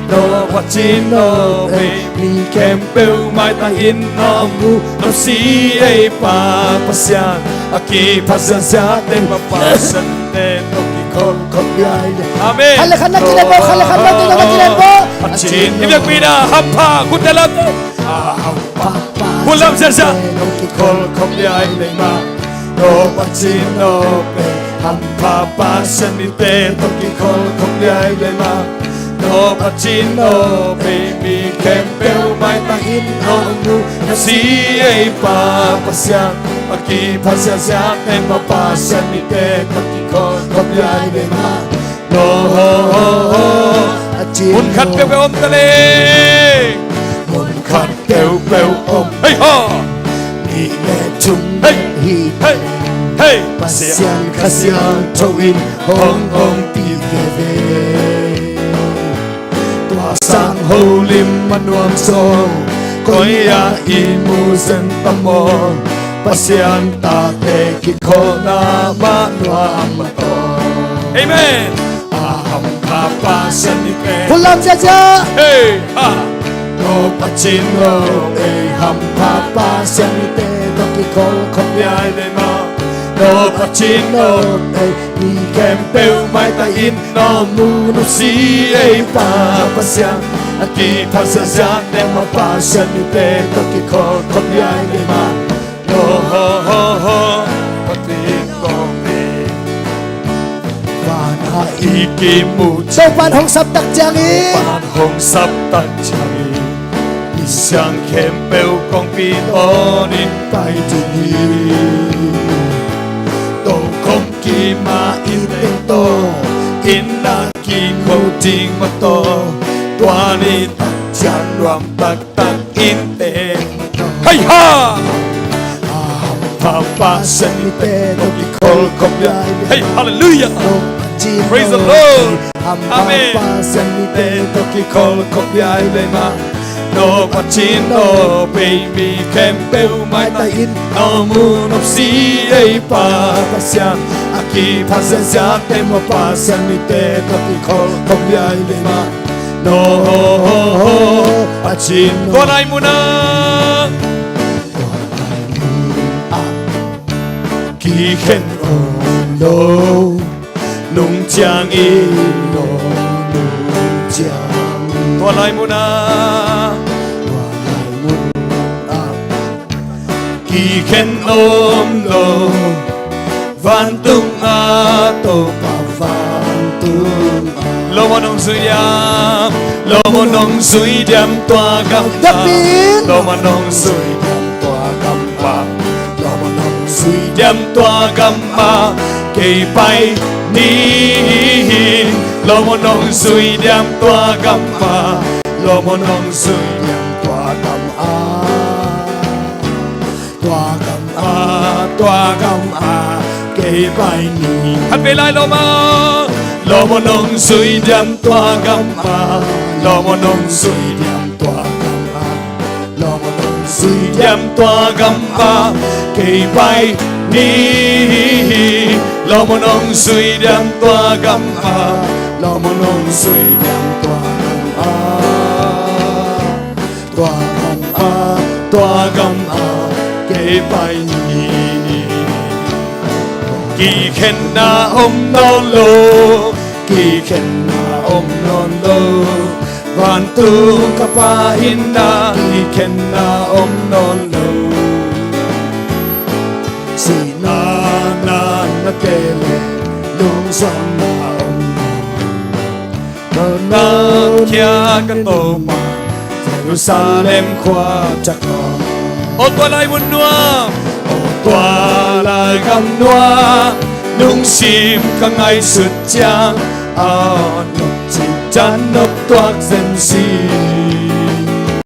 No pacin no bei, mi khempeuh maitang in, no mu no si ei Pa Pasian, a kiphat ziahziahte mah Pasian mite tawh kikhol khop liailiai. Amen. Khat le khat na kilem bo, khat le khat na kilem bo. Pacin, i biakpi na hampha, khut te lam. Hampha Pasian, hun lam ziahziah, kikhol khop liailiai mah. No pacin no bei, hampha Pasian mite tawh kikhol khop liailiai mah. No pacin no bei, mi khempeuh maitang in, no mu no si ei Pa Pasian, a kiphat ziahziahte mah Pasian mite tawh kikhol khop liailiai mah. No pacin, mun khat peuhpeuh om ta leh, mun khat peuhpeuh om. Hei ha. Nih le thum, hei, hi, hei, hei. Pasian Kha Siangtho in hong ompih veve. Tua sang holim a nuam zaw, koi-ah i mu zen tam maw, Pasian tate kikholna mah nuam a tawh. Amen. A hampha Pasian mite, hun lam ziahziah. Hei ha. No pacin no bei, hampha Pasian mite tawh kikhol khop liailiai mah. No pacin no bei, mi khempeuh maitang in, no mu no si ei Pa Pasian, a kiphat ziahziahte mah Pasian mite tawh kikhol khop liailiai mah. No pacin no bei, van-ah i kimu, Topa'n hong saptak ciangin, Topa'n hong saptak ciangin, misiang khempeuh kongpi tawnin pai ding hi. Tokhom kim a inn teng tawh, inn ah kimu ding mah tawh, tua ni tak ciang nuam taktak inn teng. Hei ha! A hampha Pasian mite tawh kikhol khop liailiai. Hei, hallelujah. Praise the Lord. Amen. Hampha Pasian mite tawh kikhol khop liailiai mah. No pacin no bei, mi khempeuh maitang in, no mu no si ei Pa Pasian, a kiphat ziahziahte mah Pasian mite tawh kikhol khop liailiai mah. No pacin no. Tua lai mun ah, tua lai mun ah kikhen om lo, nung ciangin lo, nung ciangin. Tua lai mun ah, tua lai mun ah kikhen om lo, vantung ah Topa, vantung ah. Lawm aw nong zui diam, lawm aw nong zui diam tua gam ah. Lawm aw nong zui diam tua gam ah. Lawm aw nong zui diam tua gam ah kei pai ni hi. Lawm aw nong zui diam tua gam ah. Lawm aw nong zui diam tua gam ah. Tua gam ah, tua gam ah kei pai ni. Khat vei lai, lawm aw. Lawm aw nong zui diam tua gam ah. Lawm aw nong zui diam tua gam ah. Lawm aw nong zui diam tua gam ah kei pai ni. Lawm aw nong zui diam tua gam ah. Lawm aw nong zui diam tua gam ah. Tua gam ah, tua gam ah kei pai ni. Kikhenna om nawn lo, kikhenna om nawn lo. Vantung ka Pa in nang hi khen na om nawn lo. Sihna na na te le lungzonna om nawn lo. Nau khia ka Topa, Jerusalem khua tak a. O tua lai mun nuam, o tua lai gam nuam, lungsim ka ngaihsut ciang, a nong cih dan nong tuak zen si.